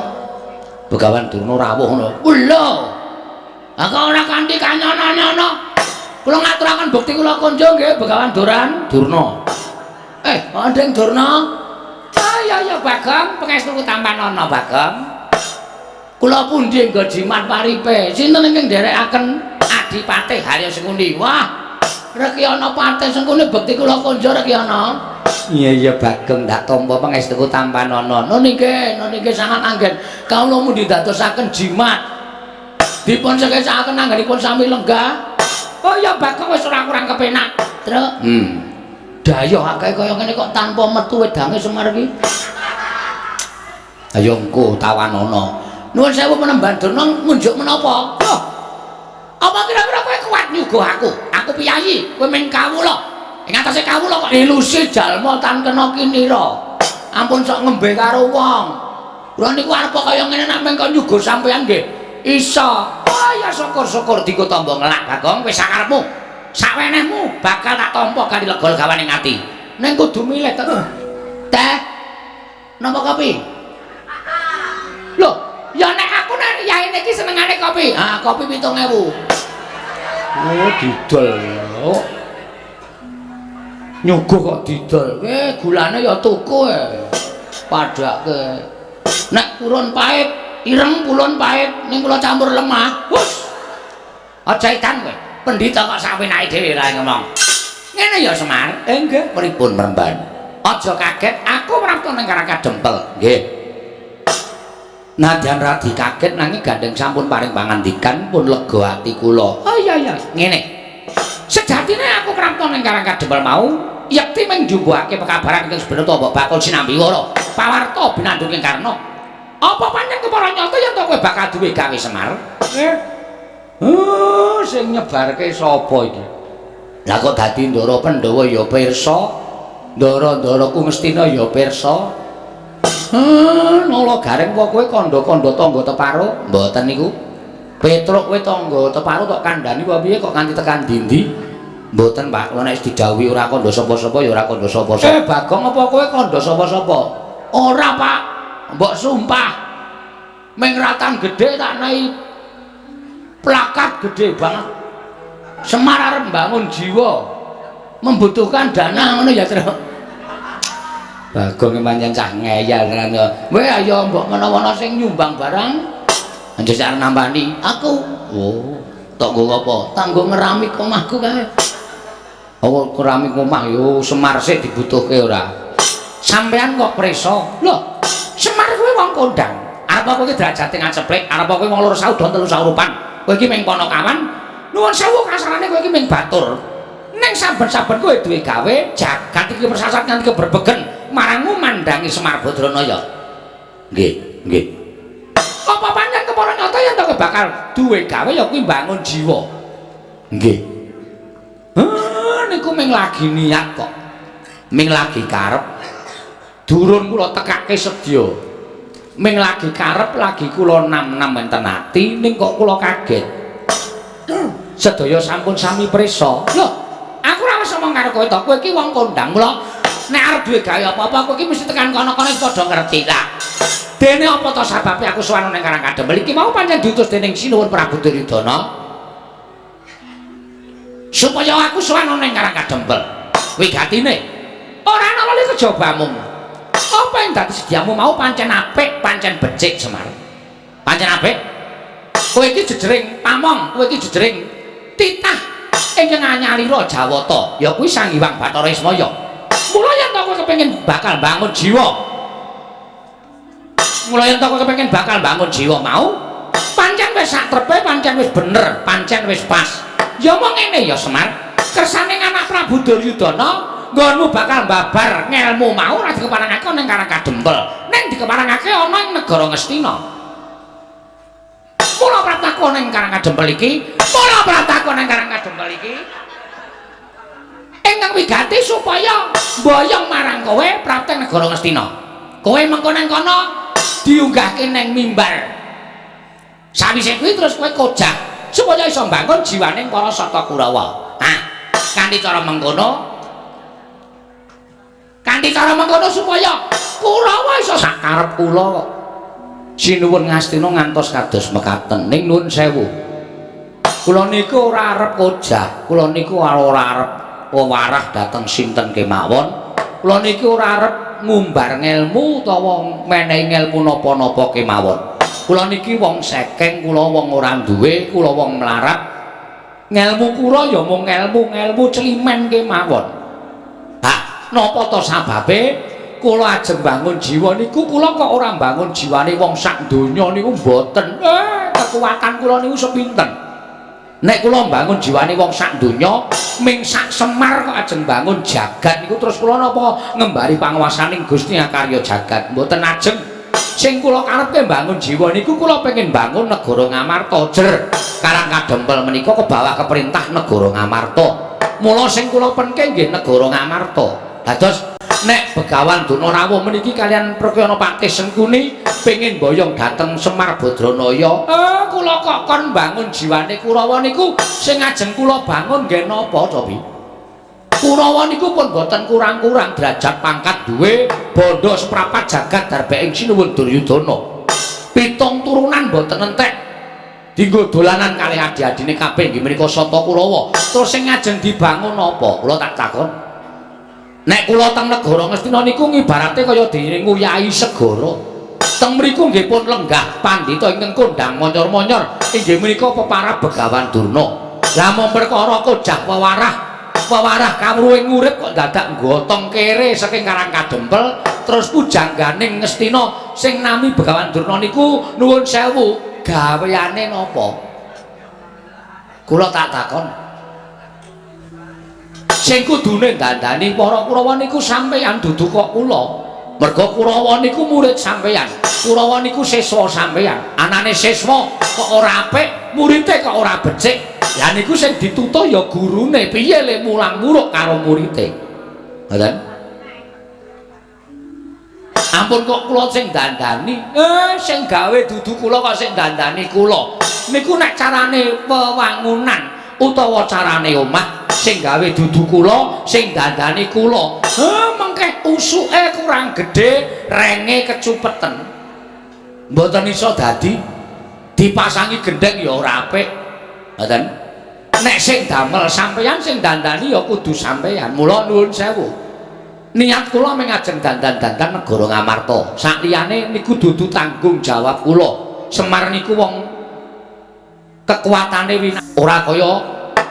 Begawan Durna rawuh ngono. Lho. Ha kok ora kanthi kanyono-nyono. Kula ngaturaken bekti kula kunjuk nggih Begawan Duran Durna. Andeng Durna. Ah ya ya Bagong, pangestuku tampanana Bagong. Kula pundi nggo jimat paripe? Sinten ingkang nderekaken Adipatih Harya Sengkuni? Wah, Rekyana Patih Sengkuni bekti kula kunjuk Rekyana. Iya iya Bagong ndak tampa pangestuku tampanana. Nun nggih, nun nggih sangat anggen. Kawula mundi dadosaken jimat. Dipun sekecaken anggenipun sami lenggah. Oh ya Bagong wis ora kurang kepenak. Truk. Dayoh akeh kaya ngene kok tanpa metu wedange Semar iki. Ayo engko tawanana. Nuwun sewu Penemban Durna ngunjuk menapa? Loh. Apa kira-kira kowe kuat nyuguh aku? Aku piyayi, kowe ming kawula. Ing atase kawula kok ilusi jalma tan kena kinira. Ampun sok ngembe karo wong. Kula niku arep kaya ngene nek mengko nyuguh sampeyan nggih iso. Oh ya syukur-syukur diku tamba ngelak Bagong wis sakarepmu. Sawenehmu bakal tak tampa kanthi lega legawane ati. Ning kudu milih to. Teh. Napa kopi? Loh, ya nek aku nek yaene iki senengane kopi. Ah, kopi 7000. Oh, didol. Oh. Nyuguh kok didol. Gulane ya tuku e. Padake. Nek purun pahit, ireng purun pahit, ning kula campur lemah. Wus. Aja edan kowe. Pendhita kok sawenake dhewe ra ngomong. Ngene ya Semar. Nggih, pripun Mremban? Aja kaget, aku prapta ning Karang Kadempel. Nggih. Nadyan radi kaget nanging gandeng sampun paring pangandikan pun lega ati kula. Oh iya iya, ngene. Sejatine aku prapta ning Karang Kadempel mau yekti mung njumbuhake pekabaran ingkang sebenarnya mbok bakul sinambi wara. Pawarta binandung ing Karna. Apa pancen kepara nyata yen to kowe bakal duwe gawe Semar? Nggih. Oh, sing nyebarke sapa iki? Lah kok dadi Ndara Pandhawa ya pirsa, Ndara-ndaraku Ngastina ya pirsa. Nala Gareng apa kowe kandha-kandha tangga teparo? Mboten niku. Petruk kowe tangga teparo tok kandhani apa piye kok nganti tekan ndi-ndi? Mboten, Pak. Kula nek didhawuhi ora kandha sapa-sapa ya ora kandha sapa-sapa. Bagong apa kowe kandha sapa-sapa? Ora, Pak. Mbok sumpah. Ming ratan gedhe tak nei plakat gedhe banget. Semar arep mbangun jiwa membutuhkan dana ngono ya, Tru. Bagong pancen cah ngeyel tenan ya. Kowe ayo mbok menawa sing nyumbang barang anjir arep nampani aku. Oh, tok nggo apa? Tak nggo ngeramik omahku kae. Oh, keramik omah yo Semar sik dibutuhke ora. Sampean kok preso? Lho, Semar kuwi wong kondang. Arep apa kowe derajate ngaceplik, arep apa kowe wong loro saudon telu saurupan. Kowe iki ming ponokawan. Nuwun sewu kasarane kowe iki ming batur. Ning saben-saben kowe duwe gawe, jagat iki persasat nganti keberbegen marangmu mandangi Semar Badranaya. Nggih, nggih. Apa pancen kepara nyata yen to kowe bakal duwe gawe ya kuwi mbangun jiwa. Nggih. Heh, niku ming lagi niat kok. Ming lagi karep. Durun kula tekake sedya. Ming lagi karep lagi kula nam-nam enten ati ning kok kula kaget. Sedaya sampun sami prisa. Lho, aku ora wis omong karo kowe to. Kowe iki wong kondang. Mula nek arep duwe gawe apa-apa kowe iki mesti tekan kono-kono padha ngerti lah. Dene apa to sababe aku sowan ning Karang Kadempel iki mau pancen diutus dening Sinuwun Prabu Duryudana supaya aku sowan ning Karang Kadempel. Wigatine ora ana lali kejabamu. Apa yang dadi sediamu mau pancen apik, pancen becik Semar. Pancen apik. Kowe iki jejering pamong, kowe iki jejering titah ingkang anyalira Jawata, ya kuwi Sang Hyang Bathara Ismaya. Mula yen to kowe kepengin bakal bangun jiwa. Mula yen to kowe kepengin bakal bangun jiwa mau, pancen wis sak trepe, pancen wis bener, pancen wis pas. Ya mong ngene ya Semar, kersane anak Prabu Duryudana nggonmu bakal babar ngelmu mau ora dikeparangake ning Karang Kadempel, ning dikeparangake ana ing negara Ngastina. Mula praptaku ning Karang Kadempel iki, mula praptaku ning Karang Kadempel iki ingkang wigati supaya mboyong marang kowe prapta negara Ngastina. Kowe mengko nang kono diunggahke nang mimbar. Sawise kuwi terus kowe kojah supaya iso mbangun jiwane para Sata Kurawa. Nah, kanthi cara mengkono supaya Kurawa iso sakarep kula kok. Sinuwun Ngastina ngantos kados mekaten. Ning nuwun sewu. Kula niku ora arep kojah, kula niku ora arep wewarah dhateng sinten kemawon. Kula niku ora arep ngumbar ngelmu utawa menehi ngelmu napa-napa kemawon. Kula niki wong sekeng, kula wong ora duwe, kula wong melarat. Ngelmu kula ya mung ngelmu-ngelmu celimen kemawon. Ha, napa to sababe kula ajeng bangun jiwa niku kula kok ora bangun jiwane wong sak donya niku mboten. Kekuatan kula niku sepinten. Nek kula bangun jiwane wong sak donya, ming sak Semar kok ajeng bangun jagat niku terus kula napa ngembari panguwasaning Gusti Akarya jagat. Mboten ajeng. Sing kula karepke bangun jiwa niku kula pengen bangun negara Ngamarta. Jer Karang Kadempel menika ke bawah keperintah negara Ngamarta. Mula sing kula penke nggih negara Ngamarta. Dados nek Begawan Durna rawuh meniki kalian Prakyana Patih Sengkuni pengin boyong dhateng Semar Badranaya. Kula kok kon bangun jiwane Kurawa niku sing ajeng kula bangun nggih napa to, Pi? Kurawa niku pun boten kurang-kurang derajat pangkat duwe bondo seprapat jagat darbe ing sinuwun Duryudana. Pitung turunan boten entek dinggo dolanan kalih adi-adine kabeh nggih menika Sata Kurawa. Terus sing ajeng dibangun apa? Kula tak takon. Nek kula teng negara Ngastina niku ngibarate kaya dene nguyahi segara. Teng mriku nggih pun lenggah pandhita ingkang kondhang monyor-monyor inggih menika peparab Begawan Durna. Lah mung perkara kojah wewarah, wewarah kawruhing urip kok dadak gotong kere saking Karang Kadempel terus pujangganing Ngastina sing nami Begawan Durna niku nuwun sewu gaweane napa? Kula tak takon. Sing kudune dandani para Kurawa niku sampeyan dudu kok kula. Merga Kurawa niku murid sampeyan. Kurawa niku siswa sampeyan. Anane siswa kok ora apik, murite kok ora becik. Lah niku sing ditutuh ya gurune, piye le mulang muruk karo murite. Ngoten? Ampun kok kula sing dandani. Sing gawe dudu kula kok sing dandani kula. Niku nek carane wewangunan utawa carane omah sing gawe dudu kula, sing dandani kula. Mengke usuke kurang gedhe, renge kecupeten. Mboten iso dadi dipasangi gendheng ya ora apik. Ngoten. Nek sing damel sampeyan, sing dandani ya kudu sampeyan. Mula nuwun sewu. Niat kula mung ajeng dandan-dandan negara Ngamarta. Sakliyane niku dudu tanggung jawab kula. Semar niku wong kekuatane ora kaya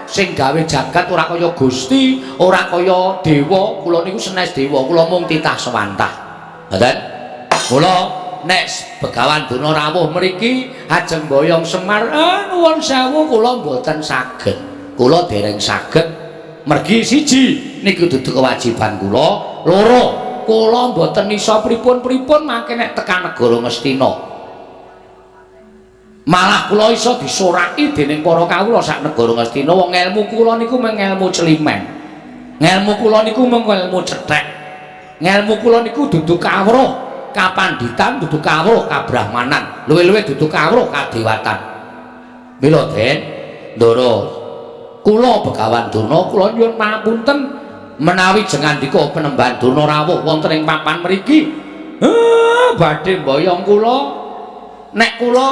sing gawe jagat, ora kaya Gusti, ora kaya dewa. Kula niku senes dewa, kula mung titah sewantah. Ngoten. Mula nek Begawan Durna rawuh mriki ajeng boyong Semar, nuwun sewu kula mboten saged. Kula dereng saged. Mergi siji niku dudu kewajiban kula, loro kula mboten iso pripun-pripun mangke nek tekan negara Ngastina. Malah kula iso disoraki dening para kawula sak negara Ngastina. Wong ngelmu kula niku mung ngelmu celimen. Ngelmu kula niku mung ngelmu cethek. Ngelmu kula niku dudu kawruh kapanditan, dudu kawruh kabrahmanan, luwih-luwih dudu kawruh kadewatan. Mila Den, Ndara, kula Begawan Durna kula nyuwun pangapunten menawi jengandika Penemban Durna rawuh wonten ing papan mriki. Badhe mboyong kula. Nek kula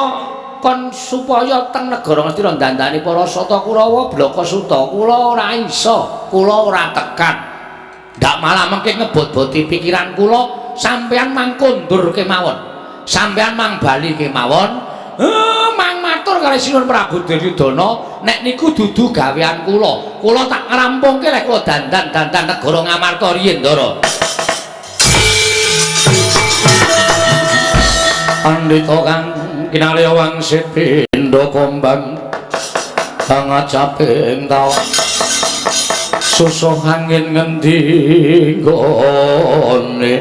kon supaya teng negara Ngastina dandani para Sata Kurawa blaka suta, kula ora iso, kula ora tekan. Ndak malah mengke ngebot-boti pikiran kula, sampeyan mang kondur kemawon. Sampeyan mang bali kemawon. Mang matur kali Sinuwun Prabu Duryudana, nek niku dudu gawean kula. Kula tak ngrampungke lek kula dandan-dandan negara Ngamarta riyin, Ndara. Pandhita kang kinalya wangsit pindha kombang kang acaping tawa susuh angin ngendi nggone.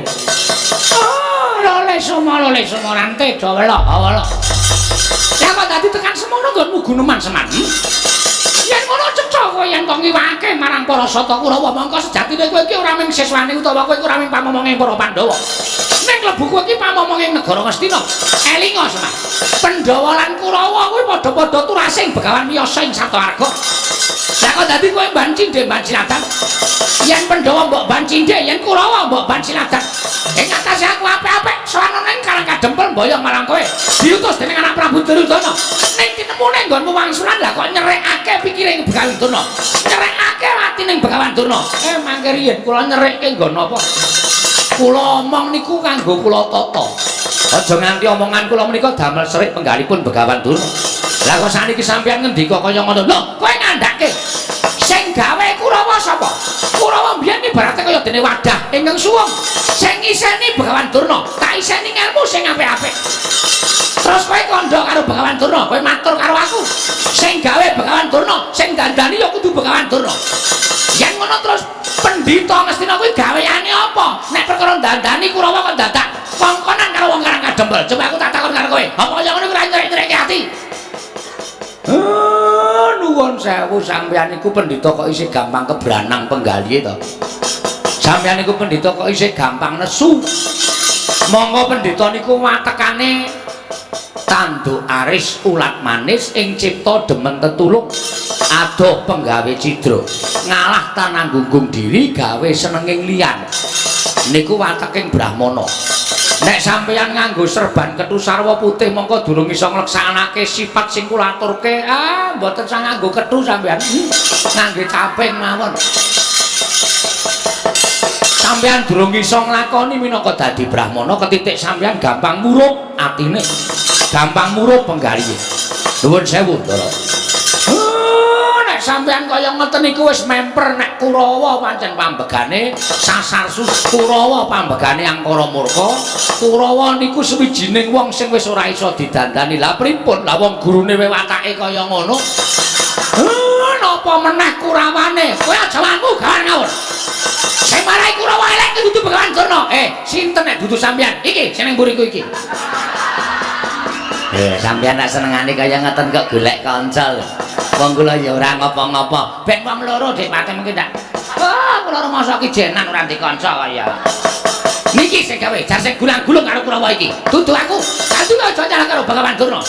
Lole sumo lole sumo rante do wela wela. Lah kok dadi tekan semono nggonmu guneman Semar? Yen ngono cecah kowe yen kok ngiwake marang para Sata Kurawa mongko sejatine kowe iki ora mung siswane utawa kowe ora mung pamomonge para Pandhawa. Ning klebu kowe iki pamomonge negara Ngastina. Elinga Semar. Pandhawa lan Kurawa kuwi padha-padha turasing Begawan Wiyasa ing Satawarga. Lah kok dadi kowe ban cindhe ban siladan? Yen Pandhawa mbok ban cindhe, yen Kurawa mbok ban siladan. Ing atase aku apik-apik sowan ning Karang Kadempel mboyong marang kowe. Diutus dening anak Prabu Duryudana. Ning tinemune nggonmu wangsulan lah kok nyerekake pikire Begawan Durna. Nyerekake atine Begawan Durna. Mangke riyen kula nyerekke nggon apa? Kula omong niku kanggo kula tata. Aja nganti omongan kula menika damel serik penggalipun Begawan Durna. Lah kok saniki sampeyan ngendika kaya ngono? Lho, kowe ngandhake. Sing gawe Kurawa sapa? Kurawa mbiyen ibarate kaya dene wadah ingkang suwung. Sing iseni Begawan Durna, tak iseni ngelmu sing apik-apik. Terus kowe kandha karo Begawan Durna, kowe matur karo aku. Sing gawe Begawan Durna, sing dandani ya kudu Begawan Durna. Yen ngono terus pendhita Ngastina kuwi gaweane apa? Nek perkara dandani Kurawa kok dadak kongkonan karo wong Karang Kadempel. Coba aku tak takon karo kowe. Apa kaya ngono kuwi ora nyerek-nyerekke ati? Nuwun sewu, sampeyan niku pendhita kok isih gampang kebranang penggalihe to. Sampeyan niku pendhita kok isih gampang nesu. Monggo pendhita niku watekane tanduk aris ulat manis ing cipta demen tetulung adoh penggawe cidra ngalah tanang gunggung diri gawe senenging liyan. Niku wateking brahmana. Nek sampeyan nganggo serban kethu sarwa putih mongko durung iso ngleksanake sifat sing kula aturke. Ah, mboten sah nganggo kethu sampeyan. Ngangge caping mawon. Sampeyan durung iso nglakoni minangka dadi brahmana ketitik sampeyan gampang murup atine. Gampang murup penggalihe. Nuwun sewu, Ndara. Nek sampeyan kaya ngeten niku wis memper nek Kurawa pancen pambegane sasar sus Kurawa pambegane angkara murka. Kurawa niku suwijining wong sing wis ora iso didandani. Lah pripun? Lah wong gurune watake kaya ngono. Napa meneh Kurawane? Kowe aja wangu gawan ngawur. Sing marai Kurawa elek ki dudu Begawan Durna. Sinten nek dudu sampeyan? Iki sing ning mburiku iki. Sampeyan nek senengane kaya ngeten kok golek kanca lho. Wong kula ya ora ngopo-ngopo. Ben wong loro Dik Pate mungkin tak. Wah, kula rumangsa ki jenan ora ndek kanca kaya. Niki sing gawe jar sing gulang-gulung karo Kurawa iki. Dudu aku. Kantu aja nyalah karo Begawan Durna.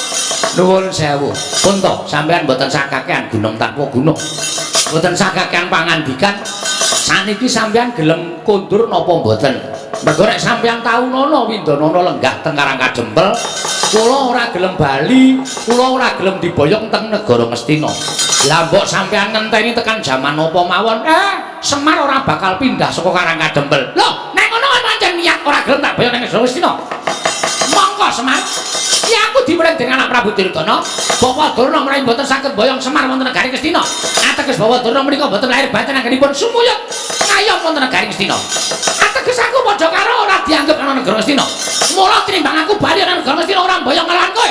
Nuwun sewu. Pun to, sampeyan mboten sakakean gunung tanpa gunung. Mboten sakakean pangandikan. Saniki sampeyan gelem kondur napa mboten? Mergo nek sampeyan taunono Windanana lenggah teng Karang Kadempel, kula ora gelem bali, kula ora gelem diboyong teng negara Ngastina. Lah mbok sampeyan ngenteni tekan jaman napa mawon, Semar ora bakal pindah saka Karang Kadempel. Lho, nek ngono kan pancen niat ora gelem tak boyong ning negara Ngastina. Monggo Semar. Ya aku diweling dening anak Prabu Duryudana. Bapak Durna menawi mboten saged boyong Semar wonten negari Ngastina. Ateges Bapak Durna menika mboten lahir batin anggenipun sumuyut ngayom wonten negari Ngastina. Ateges aku padha karo ora dianggep ana negara Ngastina. Mula tinimbang aku bali ana negara Ngastina ora mboyong ngelawan kowe.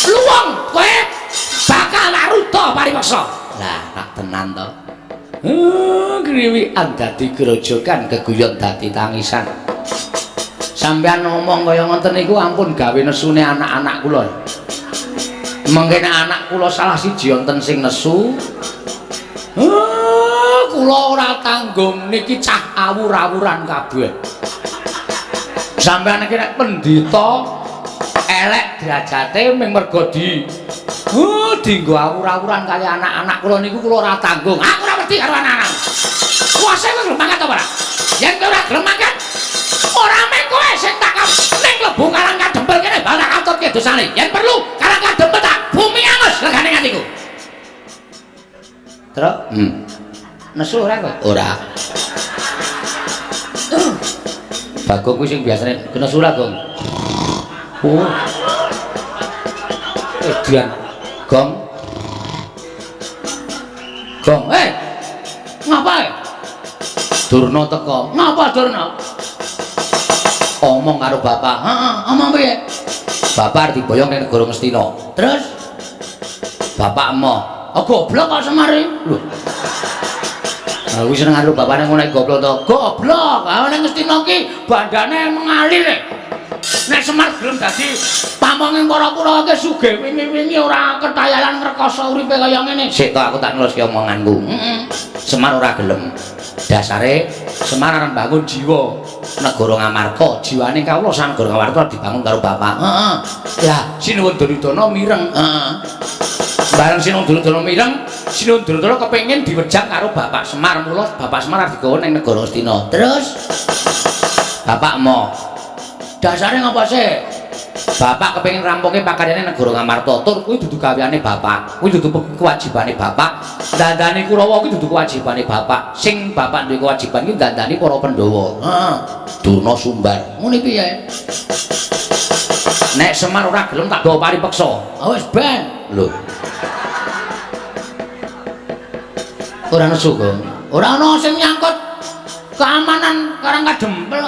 Luwung kowe bakal aruta paripeksa. Lah, tak tenan to. Kriwikan dadi grojogan keguyon dadi tangisan. Sampeyan ngomong kaya ngoten niku ampun gawe nesune anak-anak kula. Mengke nek anak kula salah siji wonten sing nesu, kula ora tanggung niki cah awur-awuran kabeh. Sampeyan iki nek pendhita elek derajate ming mergo di dinggo awur-awuran kaya anak-anak kula niku kula ora tanggung. Aku ora wedi karo anak-anak. Kuwase kowe gelem mangkat apa ora? Yen kowe ora gelem mangkat, ora mung kowe sing tak ning klebu Karang Kadempel kene bakal tak katutke dosane. Yen perlu Karang Kadempel tak bumi angus legane atiku. Truk, Nesu ora kowe? Ora. Bagong kuwi sing biasane nesu ora, Gong? Oh. Edian. Gong. Gong, Ngapa? Durna teko. Ngapa Durna? Omong karo bapak. Heeh, omong piye? Bapak arep diboyong ning negara Ngastina. Terus bapak emoh. Oh, goblok kok Semar iki. Lho. Aku seneng karo bapakne ngono goblok to. Goblok. Ah ning Ngastina ki bandane mengalir. Nek Semar gelem dadi pamonging para Kurawa ki sugih wingi-wingi ora ketayalan ngrekoso uripe kaya ngene. Sik to aku tak neruske omonganku. Heeh. Semar ora gelem. Dasare Semar arep bangun jiwa negara Ngamarta, jiwane kawula sang negara Ngamarta dibangun karo bapak. Heeh. Lah Sinuwun Duryudana mireng. Heeh. Bareng Sinuwun Duryudana mireng, Sinuwun Duryudana kepengin diwejang karo Bapak Semar, mula Bapak Semar arep digawa ning negara Ngastina. Terus Bapak emoh. Dasare ngapa sih? Bapak kepengin rampungke pakaryane negara Ngamarta. Tur kuwi dudu gaweane bapak. Kuwi dudu kewajibane bapak. Dandani Kurawa kuwi dudu kewajibane bapak. Sing bapak duwe kewajiban kuwi dandani para Pandhawa. Heeh. Durna sumbar. Ngene piye? Nek Semar ora gelem tak bawa paripeksa. Ah wis ben. Lho. Ora nesu, Gong. Ora ana sing nyangkut keamanan Karang Kadempel.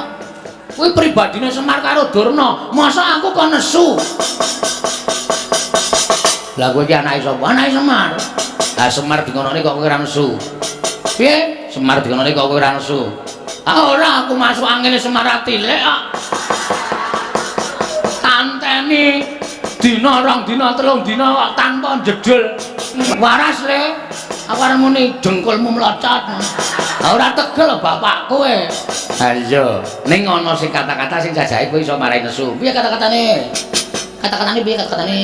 Kuwi pribadine Semar karo Durna. Masa aku kok nesu? Lah kowe iki anake sapa? Anake Semar. Lah Semar dingonone kok kowe ora nesu. Piye? Semar dingonone kok kowe ora nesu. Ah ora, aku masuk angine Semar atilik kok. Tanteni dina rong dina telung dina kok tanpa jedul. Waras le. Aku arep muni dengkulmu mlocot. Ha ora tegel bapak kowe. Ha iya, ning ana sing kata-kata sing jajahe kowe iso marai nesu. Piye kata-katane? Kata-katane piye kata-katane?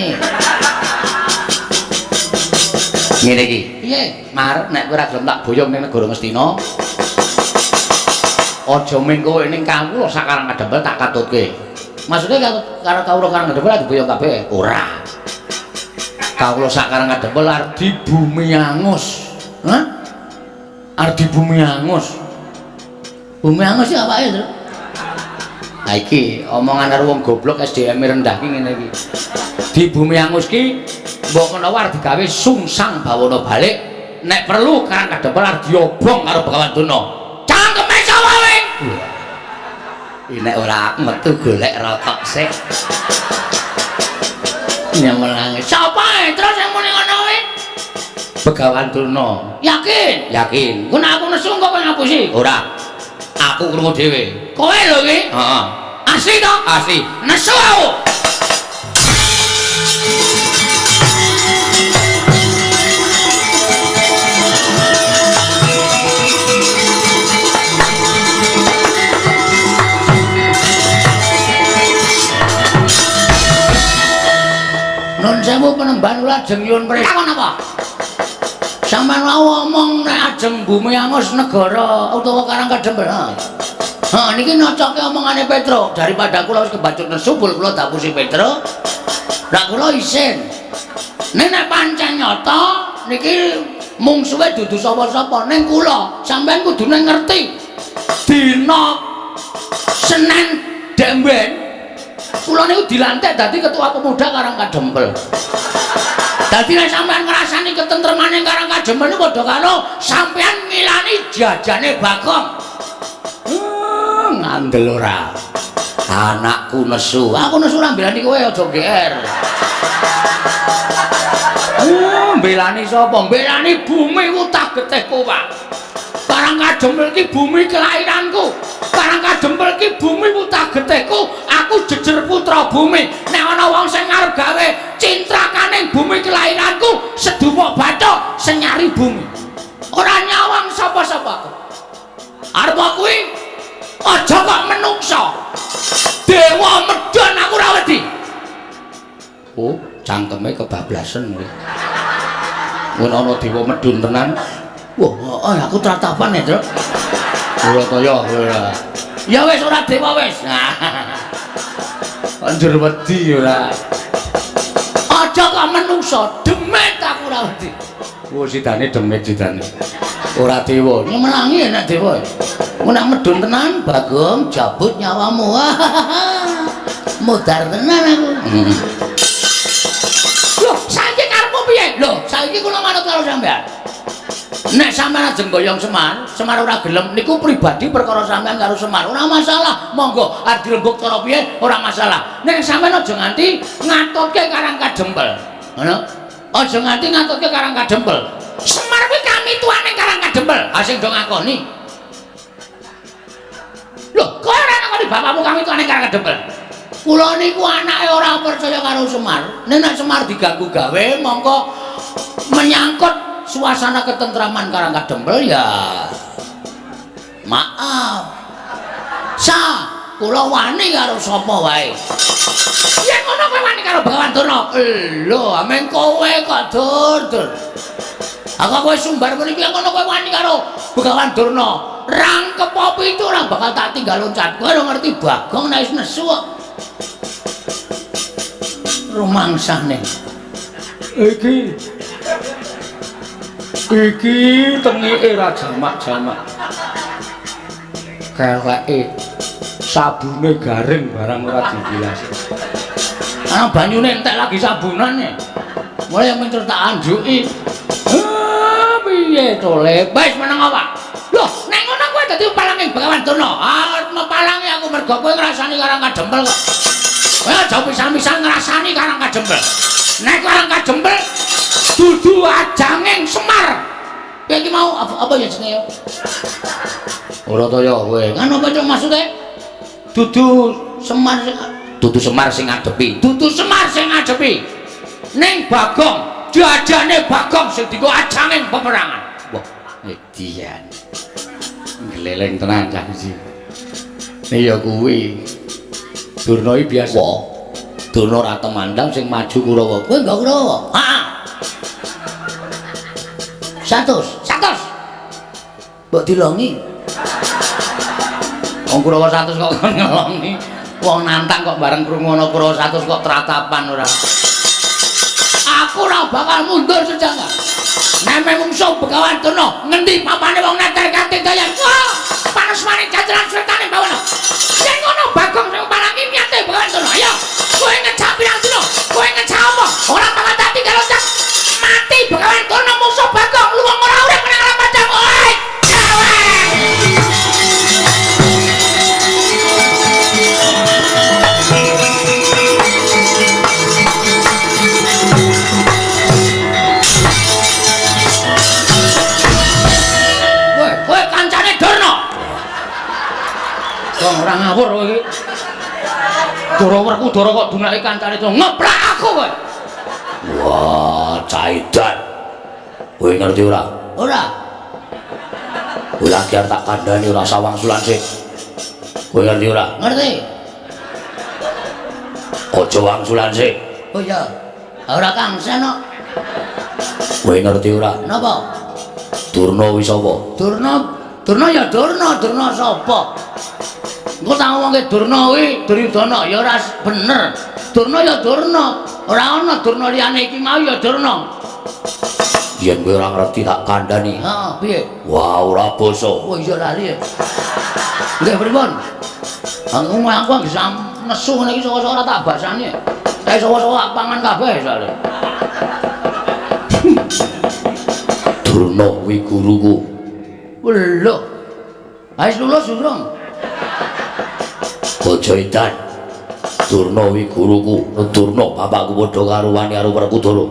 Ngene iki. Piye? Mar nek kowe ora gelem tak boyong ning negara Ngastina. Aja ming kowe ning kawula sakarang kadempel tak katutke. Maksude karo kawula Karang Kadempel diboyong kabeh? Ora. Kawula sakarang Kadempel arep dibumi angus. Hah? Arep dibumi angus. Bumi angus iki apake, Tru? Ha iki omongan karo wong goblok SDM rendah ki ngene iki. Di bumi angus ki mbok menawa arep digawe sungsang bawana balik, nek perlu Karang Kadempel arep diobong karo Begawan Durna. Cangkeme sapa kowe? Nek ora metu golek rokok sik. Nyemelangi. Sapa terus yang muni ngono kuwi? Begawan Durna. Yakin? Yakin. Ku nek aku nesu kok kowe ngapusi? Ora. Aku krungu dhewe. Kowe lho iki? Heeh. Asli to? Asli. Nesu aku. Nun sewu penemban kula ajeng nyuwun prih. Takon apa? Sampeyan wau omong nek ajeng bumi angus negara utawa Karang Kadempel. Ha niki nyocoke omongane Petro. Daripada kula wis kebacut nesu bul kula dapusi Petro. Lah kula isin. Nek nek pancen nyata niki mungsuhe dudu sapa-sapa ning kula. Sampeyan kudune ngerti. Dina Senin demben kula niku dilantik dadi ketua pemuda Karang Kadempel. Dadi nek sampeyan ngrasani ketentremane Karang Kadempel niku padha karo sampeyan ngilani jajane Bagong. Ngandel ora. Anakku nesu. Aku nesu ora mbelani kowe aja GR. Mbelani sapa? Mbelani bumi wutah getihku, Pak. Karang Kadempel iki bumi kelahiranku. Karang Kadempel iki bumi wutah getihku. Aku jejer putra bumi. Nek ana wong sing arep gawe cintrakaning bumi kelahiranku, sedumuk bathuk senyari bumi. Ora nyawang sapa-sapa aku. Arep kuwi aja kok menungsa. Dewa medhon aku ora wedi. Oh, cangkeme kebablasen kuwi. Mun ana dewa medhun tenan. Wah, oh, aku tratapan ya, Truk. Ora kaya ora. Ya wis ora dewa wis. Anjur wedi ora. Aja kok menungsa, demit aku ora wedi. Oh, sidane demit sidane. Ora dewa. Nyemelangi nek dewa. Mun nek medhun tenan, Bagong jabut nyawamu. Modar tenan aku. Loh, saiki karepmu piye? Loh, saiki kula manut karo sampean. Nek sampean ajeng goyong Semar, Semar ora gelem niku pribadi perkara sampean karo Semar. Ora masalah, monggo arep dirembug cara piye ora masalah. Nek sampean aja nganti ngatutke Karang Kadempel. Ngono? Aja nganti ngatutke Karang Kadempel. Semar kuwi kamituane Karang Kadempel. Ha sing do ngakoni. Lho, kowe ora ngakoni bapakmu kamituane Karang Kadempel. Kula niku anake ora percaya karo Semar. Nek Semar diganggu gawe mongko menyangkut suasana ketentraman Karang Kadempel ya maaf. Sa, kula wani karo sapa wae. Yen ngono kowe wani karo Begawan Durna. Lho, amen kowe kok dur-dur. Aku kowe sumbar mriki ngono kowe wani karo Begawan Durna. Rangkep pitu ora bakal tak tinggal loncat. Kowe ora ngerti Bagong nek wis nesu kok. Rumangsane. Iki tengike ra jamak-jamak. Keleke sabune garing barang ora dibilas. Ana banyune entek lagi sabunane. Mulai minter tak anjuki. Piye to, Le? Wis meneng apa? Loh, nek ngono kowe dadi palange Begawan Durna. Ah, mepalangi aku mergo kowe ngrasani Karang Kadempel kok. Kowe aja pisan-pisan ngrasani Karang Kadempel. Nek Karang Kadempel dudu ajanging Semar. Piye iki mau apa ya jenenge? Ora to ya kowe. Kan apa itu maksude? Dudu Semar, dudu Semar sing ngadepi. Dudu Semar sing ngadepi. Ning Bagong. Dadane Bagong sing dienggo ajanging peperangan. Wah, edian. Ngleleng tenan cah iki. Ya kuwi. Durna iki biasa. Wah. Durna ora temandang sing maju Kurawa. Kowe nggo Kurawa? Heeh. 100, 100. Mbok dilongi. Wong Kurawa 100 kok ngelongi. Wong nantang kok bareng krungu ana Kurawa 100 kok tratapan ora. Aku ora bakal mundur sejangka. Neme mungsuh Begawan Durna, ngendi papane wong neter kanthi dayan. Wah, panas-maning jajaran sretane bawana. Yen ngono Bagong sing parangi niate Begawan Durna. Ayo, kowe ngejak pirang dina? Kowe ngejak apa? Ora bakal dadi loncat. Mati Begawan Durna mungsuh Bagong, luwung ora urip nang arep padang. Oi, gawe. Kowe kancane Durna. Wong ora ngawur kowe iki. Dara Werkudara kok dunake kancane Durna. Ngeplak aku kowe. Wah, caidan. Kowe ngerti ora? Ora. Kowe lagi arep tak kandhani ora sawang sulan sik. Kowe ngerti ora? Ngerti. Aja wangsulan sik. Oh iya. Ora kangsen kok. Kowe ngerti ora? Napa? Durna kuwi sapa? Durna, Durna ya Durna, Durna sapa? Engko tak ngomongke Durna kuwi Duryudana ya ora bener. Durna ya Durna, ora ana Durna liyane iki mau ya Durna. Yen kowe ora ngerti tak kandhani. Heeh, piye? Wah, ora basa. Oh iya lali. Nggih pripun? Aku bisa nesu ngene iki saka-saka ora tak basani. Kae saka-saka pangan kabeh soalé. Durna kuwi guruku. Lho. Wis lulus durung? Aja edan. Durna kuwi guruku. Durna bapakku padha karo wani karo Werkudara.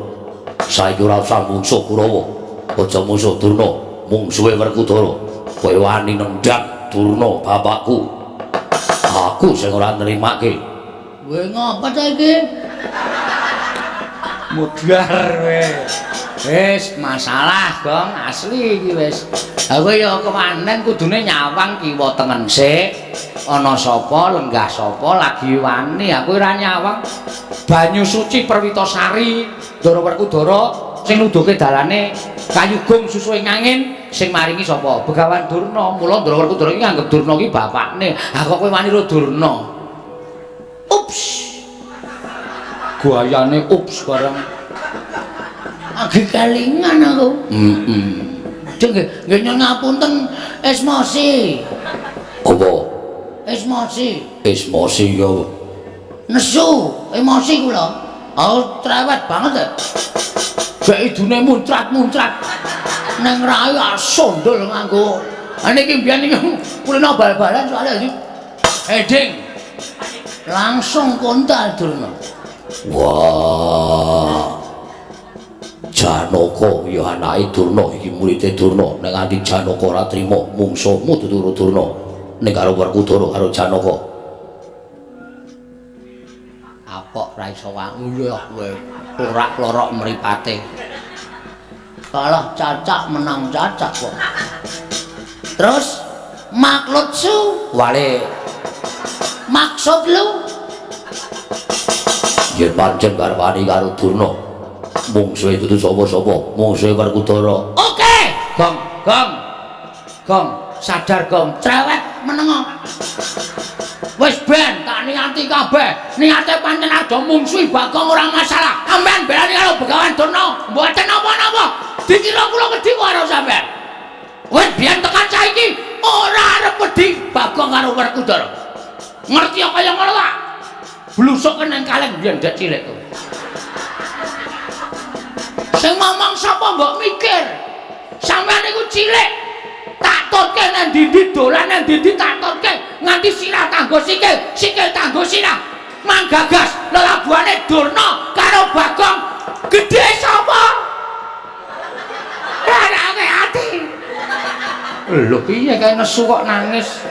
Saiki ora usah mungsuh Kurawa. Aja mungsuh Durna, mungsuhe Werkudara. Kowe wani nendhang Durna bapakku. Aku sing ora nrimake. Kowe ngapa ta iki? Mudhar kowe. Wis masalah, Gong, asli iki wis. Aku ya kewanen kudune nyawang kiwa tengen sik. Ana sapa lenggah sapa lagi wani, aku ora nyawang. Banyu suci Perwitasari, Ndara Werkudara sing nuduhke dalane kayu gong susuhe ngangin sing maringi sapa? Begawan Durna. Mula Ndara Werkudara iki nganggep Durna iki bapakne. Ha kok kowe wani ro Durna? Ups. Guayane ups bareng. Agi kelingan aku. Heeh. Nggih, nggih nyuwun ngapunten esmosi. Apa? Esmosi. Esmosi ya. Nesu, emosi kula. Aku cerewet banget ya. Gek idune muncrat-muncrat. Neng rai sondol nganggo. Ha niki mbiyen iki kulino bal-balan soalnya iki. Heading. Langsung kontal Durna. Wah. Janaka ya anake Durna iki muride Durna. Nek nganti Janaka ora trima mungsuhmu dudu Durna. Ning karo Werkudara karo Janaka. Apok ra iso nguyuh kowe. Klorak-klorok mripate. Kalah cacak menang cacak kok. Terus maklutsu wale maksud lu yen pancen garwani karo Durna. Mungsuhe dudu sapa-sapa, mungsuhe Werkudara. Oke, Gong, gong. Gong, sadar gong, cerewet menengo. Wis ben tak niati kabeh. Niate pancen aja mungsuhi Bagong ora masalah. Sampeyan belani karo Begawan Durna, mboten napa-napa. Dikira kula wedi karo sampeyan. Wis biyen tekan saiki ora arep wedi Bagong karo Werkudara. Ngerti kaya ngono ta? Blusuk nang kaleng biyen dek cilik to. Sing ngomong sapa mbok mikir? Sampeyan niku cilik. Tak turke nang ndi-ndi dolan nang ndi-ndi tak turke nganti sirah tanggo sikil, sikil tanggo sirah. Manggagas lelabuhane Durna karo Bagong gedhe sapa? Rarane ati. Lho piye kae nesu kok nangis?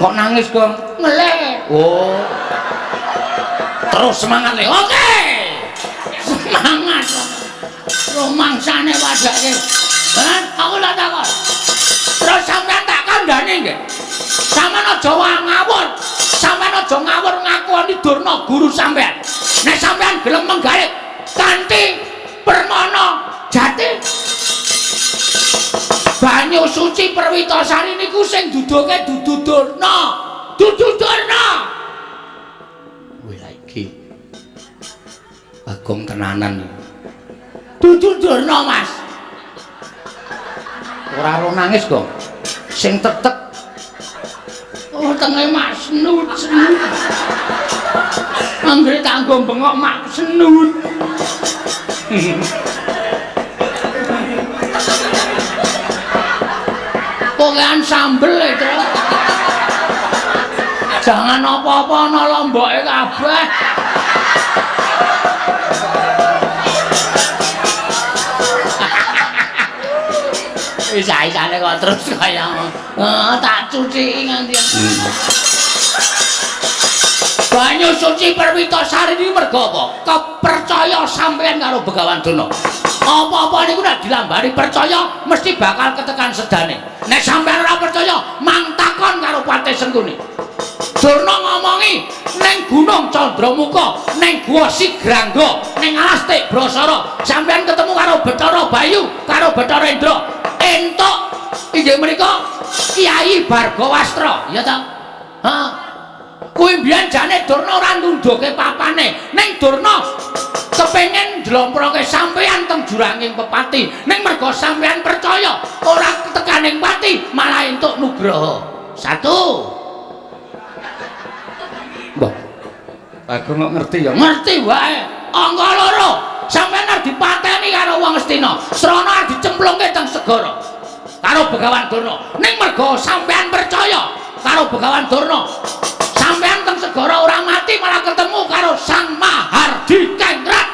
Kok nangis, Gong? Ngelih. Oh. Terus semangat le. Oke. Semangat. Mas. Rumangsane padake. Hah? Aku tak takon. Terus sampean tak kandhani nggih. Sampean aja ngawur. Sampean aja ngawur ngakoni Durna guru sampean. Nek sampean gelem menggalit kanthi permana jati banyu suci Perwitasari niku sing duduke dudu Durna. Dudu Durna. Wih lha iki. Bagong tenanan iki. Dudu Durna, Mas. Ora ro nangis, Gong. Sing tetek. Oh, tenge mak senut senut. Anggere tanggo bengok mak senut. Pokokan sambel e, Tru. Jangan apa-apa ana lomboke kabeh. Isa-isane kok terus kaya tak cuciki nganti. Banyu suci Perwitasari iki mergo apa? Kepercaya sampean karo Begawan Durna. Apa-apa niku nek dilambari percaya mesti bakal ketekan sedane. Nek sampean ora percaya, mang takon karo Patih Sengkuni. Durna ngomongi ning Gunung Candramuka, ning Gua Sigrangga, ning Alas Tibrasara, sampean ketemu karo Bathara Bayu, karo Bathara Indra. Entuk inggih menika Kyai Bargawastra, ya ta? Ha. Kuwi mbiyen jane Durna ora nundhuke papane, ning Durna kepengin njlomproke sampean teng juranging pepati, ning merga sampean percaya ora tekaning pati malah entuk nugraha. Satu. Mbah. Bagong kok ngerti ya? Ngerti wae. Angka loro, sampean arep dipateni karo wong Astina. Srana arep dicemplungke teng segara karo Begawan Durna. Ning merga sampean percaya karo Begawan Durna, sampean teng segara ora mati malah ketemu karo Sang Mahardikengrat.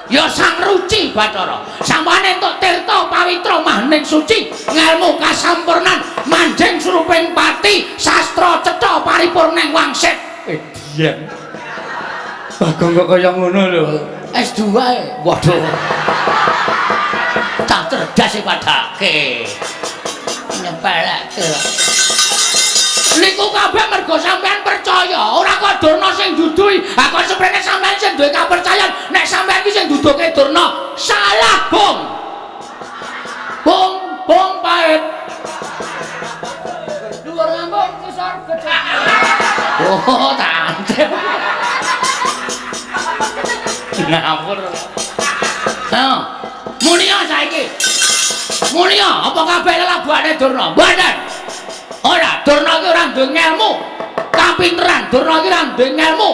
Ya Sang Ruci Bathara. Sampeyan entuk tirta pawitra mahning suci, ngelmu kasampurnan, manjing suruping pati, sastra cetha paripurning wangsit. Edian. Bagong kok kaya ngono lho. S2 e. Waduh. Cah cerdas e padake. Nyepeleke. Niku kabeh mergo sampean percaya, ora kok Durna sing duduhi. Ha kok seprene sampean sing duwe kapercayan, nek sampean iki sing duduhke Durna, salah, Bung. Bung, bung pahit. Dhuwur ngambung ngisor gedhe. Oh, tante. Ngawur. Ha. Munia saiki. Munia, apa kabeh lelabuhane Durna? Mboten. Ora, Durna iki ora duwe ngelmu. Kapinteran Durna iki ora duwe ngelmu.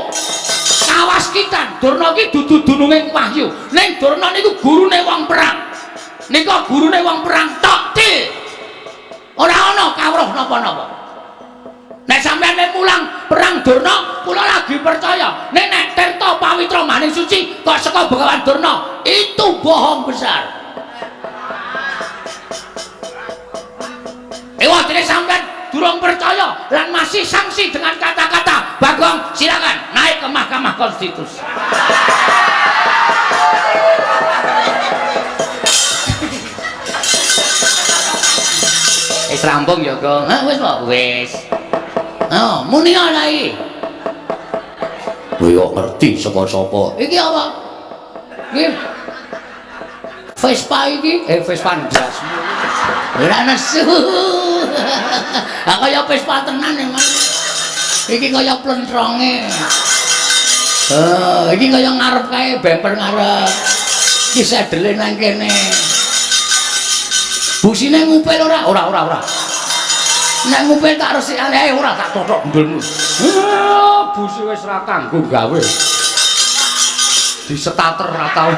Kawaskitan Durna iki dudu dununge wahyu. Ning Durna niku gurune wong perang. Nika gurune wong perang tok til. Ora ana kawruh napa-napa. Nek sampeyan nek mulang perang Durna, kula lagi percaya. Nek nek tirta pawitra maning suci kok saka Begawan Durna, itu bohong besar. Ewa dene sampeyan durung percaya lan masih sanksi dengan kata-kata Bagong, silakan naik ke Mahkamah Konstitusi. Wis rampung ya, Gong. Hah, wis po? Wis. Oh, muni ana iki. Kowe kok ngerti saka sapa? Iki apa? Iki Vespa iki, Vespa ndasmu. Ora nesu. Ha kaya Vespa tenan e, Mas. Iki kaya plentronge. Iki kaya ngarep kae bemper ngarep. Iki sedele nang kene. Busine ngupil ora? Ora, ora, ora. Nek ngupil tak resikane ae ora tak tothok ndulmu. Busi wis ra kanggo gawe. Disetater ra tau.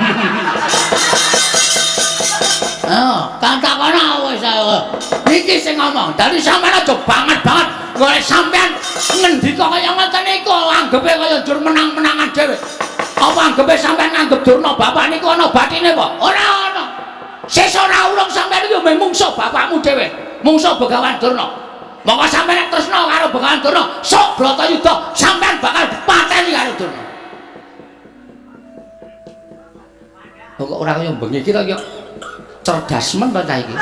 Ah, takon wis ayo. Iki sing ngomong, dadi sampean aja banget-banget golek sampean ngendika kaya ngoten niku anggepe kaya njur menang-menangan dhewe. Apa anggepe sampean nganggep Durna bapak niku ana batine apa? Ora ana. Sesuk ora urung sampean iki mung mungsuh bapakmu dhewe, mungsuh Begawan Durna. Monggo sampean nek tresna karo Begawan Durna, sok Bratayuda sampean bakal dipateni karo Durna. Kok ora kaya bengi iki to ya cerdas men to cah iki.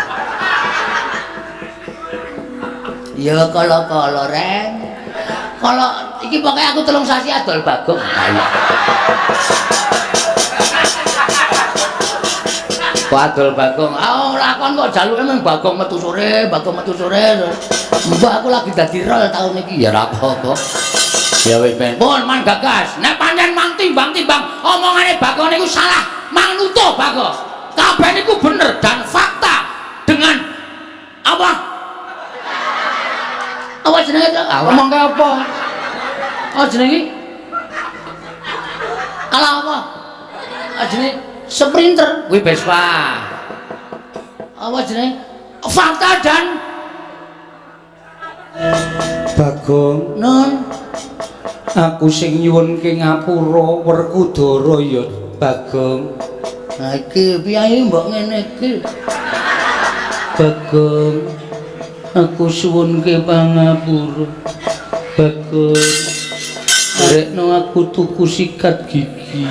Ya kala-kala Reng. Kala iki pokoke aku 3 sasi adol Bagong. Kok adol Bagong? Ah ora kon kok jaluke mung Bagong metu sore, Bagong metu sore. Mbah aku lagi dadi rol taun iki ya ora apa-apa. Ya wis ben. Pun man gagas. Nek pancen mang timbang-timbang omongane Bagong niku salah, mang nutuh Bagong. Kabeh niku bener dan fakta dengan apa? Apa jenenge to? Omongke apa? Oh jenenge? Kalah apa? Ah jenenge Sprinter. Kuwi Vespa. Apa jenenge? Fakta dan Bagong. Nun. Aku sing nyuwunke ngapura Werkudara ya Bagong. Lah iki piye mbok ngene iki? Bagong, aku suwunke pangapura. Bagong, rekno aku tuku sikat gigi.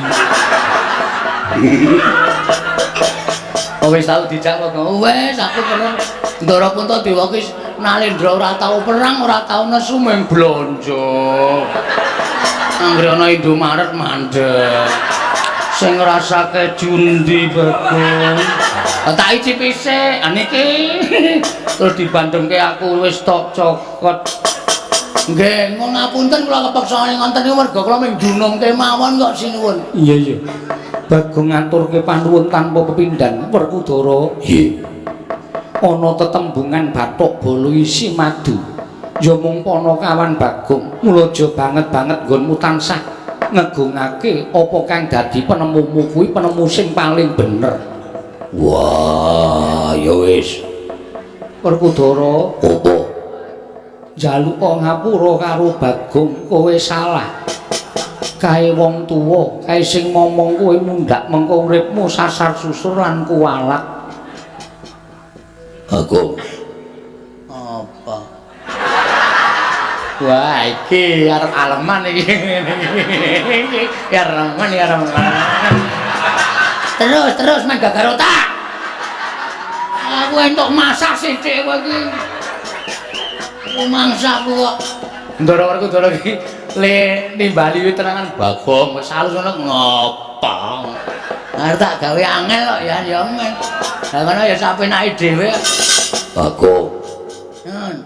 Oh wis tau dijak kok. Wis aku perlu Ndara Puntadewa ki Nalendra ora tau perang, ora tau nesu mung blonjo. Anggere ana Indomaret mandek. Sing ngrasake jundi Bagong. Tak icipi sik, niki. Terus dibandingke aku wis tok cokot. Nggih, ngun ngapunten kula kepeksa ngonten niku mergo kula mung dunungke mawon kok sinuwun. Iya iya. Bagong ngaturke panuwun tanpa pepindhan Werkudara. Nggih. Ana tetembungan bathuk bolo isi madu. Ya mung panakawan Bagong, mula aja banget-banget nggonmu tansah ngegungake apa kang dadi penemumu kuwi penemu sing paling bener. Wah, ya wis. Werkudara, apa? Njaluk ngapura karo Bagong, kowe salah. Kae wong tuwa, kae sing ngomong kowe mundhak mengko uripmu sasar susur lan kuwalak. Bagong. Apa? Wah, iki arep aleman iki. Ya remen, ya remen. Terus, terus men gagar otak. Aku entuk masak sithik kowe iki. Mangsaku kok. Ndara Werkudara iki le nimbali terangan Bagong wis halus ngono ngopong. Arep tak gawe angel kok ya ya men. Lah ngono ya sapenake dhewe. Bagong. Nun.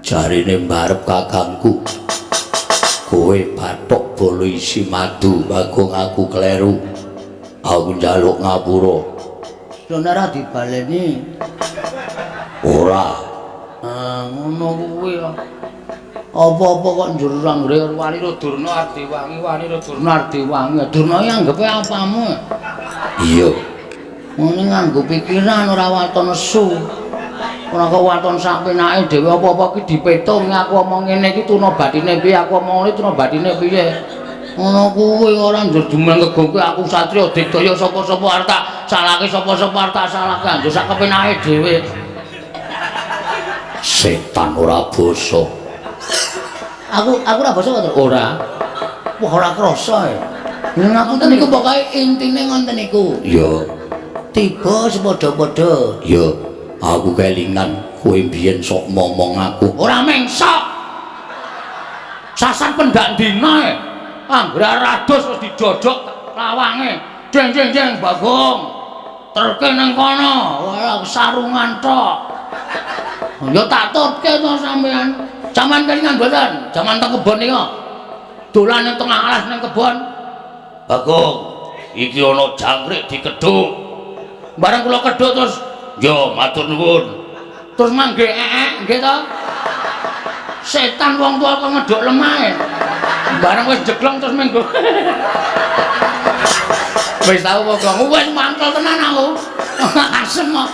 Jarine mbarep kakangku. Kowe bathok bolo isi madu, Bagong aku kleru. Aku njaluk ngapura. Sono ora dibaleni. Ora. Ah, ngono kuwi ya. Apa-apa kok njur anggere Wanira Durna Ardiwangi, Wanira Durna Ardiwangi. Durna iki anggepe apamu? Iya. Ngene nganggo pikiran ora waton nesu. Ora kok waton sak penake dhewe apa-apa ki dipetung aku omong ngene iki tuna batine piye, aku omong ngene tuna batine piye. Ngono kuwi ora njur dumeng kegongke aku satriya digdaya sapa-sapa arep tak salahke sapa-sapa arep tak salahke njur sak kepenake dhewe. Setan ora basa. Aku ora basa kok, Tru? Ora. Wah, ora krasa ya. Ngapunten niku pokoke intine ngonten niku. Iya. Tiba sepadha-padha. Iya. Aku kelingan kowe mbiyen sok momong aku. Ora mengsok. Sasan pendak dina e. Anggere rados wis didodok lawange. Jeng jeng jeng Bagong. Terke nang kono, ora sarungan tok. Ya tak tutke to sampean. Jaman kelingan mboten, jaman teng kebon niku. Dolan ning tengah alas ning kebon. Bagong, iki ana jangkrik dikedhuk. Bareng kula kedhuk terus ya matur nuwun. Terus mangge ee nggih to. Setan wong tuwa kok ngedhuk lemahe. Bareng wis jeglong terus minggu. Wis tau Bagong, wis mangkel tenan aku. Asem kok.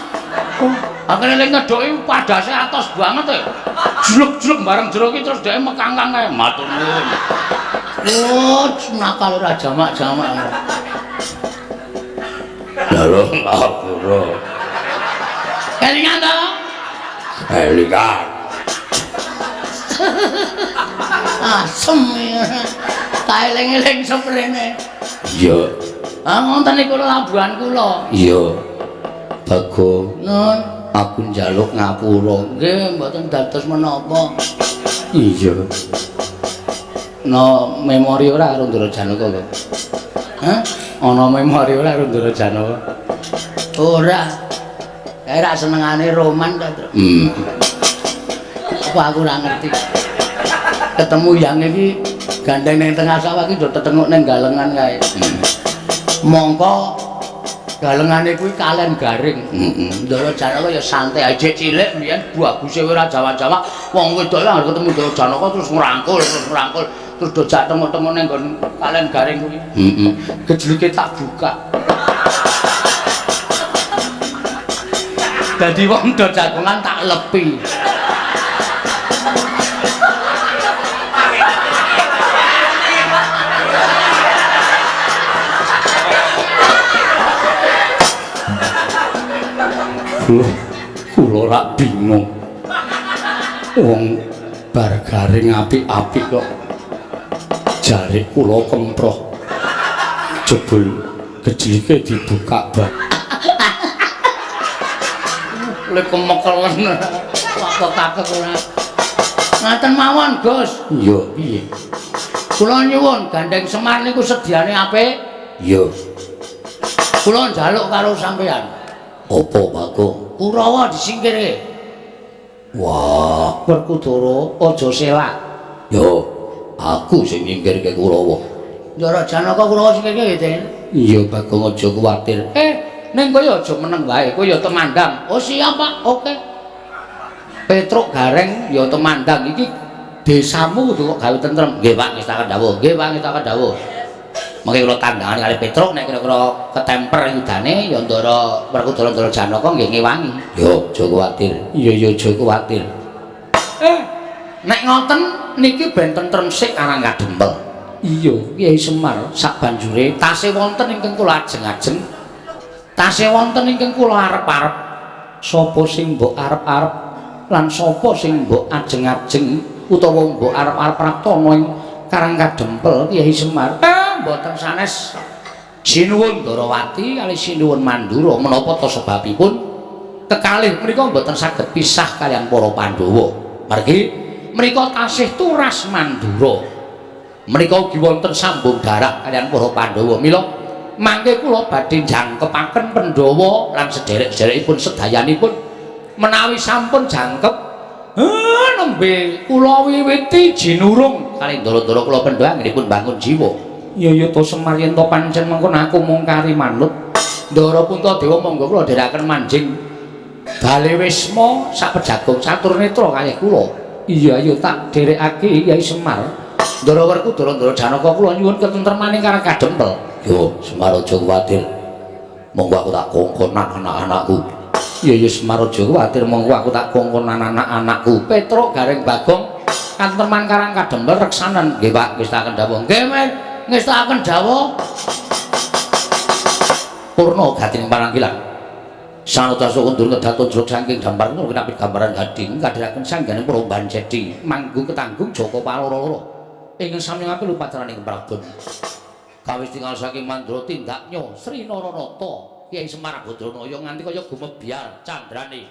Akhire lek ngedhuki padase atos banget e. Jluk-jluk bareng jero iki terus dhek mekangkang kae. Matur nuwun. Oh, nakal ora jamak-jamak. Lha lho ngapura. Kelingan to? Kelingan. Asem ya. Tak eling-eling seprene. Iya. Ah ngoten niku labuhan kula. Iya. Bagong, Nun, aku njaluk ngapura. Nggih, mboten dados menapa. Iya. No memori ora karo Ndara Janaka kok. Hah? Ana memori ora karo Ndara Janaka? Ora. Kae ra senengane roman ta, Tru. Apa aku ora ngerti. Ketemu yang iki gandeng ning tengah sawah iki do tetenguk ning galengan kae. Mongko galengane kuwi kalen garing. Ndara Janaka ya santai aja cilik mbiyen baguse ora Jawa-Jawa. Wong wedok lha ketemu Ndara Janaka terus ngrangkul, terus dojak tengok-tengok ning nggon kalen garing kuwi. Heeh. Gejlike tak buka. Dadi wong do jagongan tak lepi. Kula rak bingung. Wong bar garing apik-apik kok jare kula kemproh. Jebul gejlike dibuka bar. Lek kemekelen kok takek ora. Ngaten mawon, Gus. Iya, piye? Kula nyuwun gandeng Semar niku sediane apik. Iya. Kula njaluk karo sampeyan. Apa, Bagong? Kurawa disingkirke. Wah, Werkudara aja selak. Yo, aku sing nyingkirke Kurawa. Ndara Janaka Kurawa singkirke nggih, Den. Iya, Bagong aja kuwatir. Ning kowe aja meneng wae, kowe ya temandang. Oh siap, Pak. Oke. Petruk Gareng ya temandang iki desamu kudu kok gawe tentrem. Nggih, Pak, ngestaken dawuh. Nggih, Pak, ngestaken dawuh. Mengke kula tandhangan kali Petruk nek kira-kira ketemper yudane ya Ndara Werkudara Ndara Janaka nggih ngewangi. Yo, aja kuwatir. Iya, iya, aja kuwatir. Nek ngoten niki ben tentrem sik Karang Kadempel. Iya, Kyai Semar sak banjure tasih wonten ingkang kula ajeng-ajeng. Tasih wonten ingkang kula arep-arep. Sapa sing mbok arep-arep lan sapa sing mbok ajeng-ajeng utawa mbok arep-arep praptana ing Karang Kadempel Kyai Semar? Mboten sanes. Sinuwun Ndarawati kalih Sinuwun Mandura menapa ta sebabipun kekalih menika mboten saged pisah kaliyan para Pandhawa. Margi menika tasih turas Mandura. Menika ugi wonten sambung darah kaliyan para Pandhawa. Mila mangke kula badhe jangkepaken Pandhawa lan sederek-sederekipun sedayanipun menawi sampun jangkep nembe kula wiwiti jinurung kalih ndara-ndara kula Pandhawa anggenipun bangun jiwa. Iya ya to Semar yen to pancen mengkono aku mung kari manut. Ndara Puntadewa monggo kula dherekaken manjing bale wisma sak pejagung catur netra kalih kula. Iya ayo tak dherekake Kyai Semar. Ndara Werkudara Ndara Janaka kula nyuwun ketentremane Karang Kadempel. Yo, Semar aja kuwatir. Monggo aku tak kongkonan anak-anakku. Iya ya Semar aja kuwatir, monggo aku tak kongkonan anak-anakku. Petruk Gareng Bagong kantreman Karang Kadempel reksanen. Nggih Pak, ngestaken dawuh. Nggih, Men. Ngestaken dawuh. Purna gatining parangkilan. Sanata sukundur kedaton jrog saking dampar nur kinapit gambaran gading kadhiraken sangganing peromban cedi manggung ketanggung Joko Paloro-loro. Ingkang sami ngapil upacaraning Prabon. Kawis tinggal saking Mandra tindaknya Sri Naranata Kyai Semar Badranaya nganti kaya gumebyar candrane.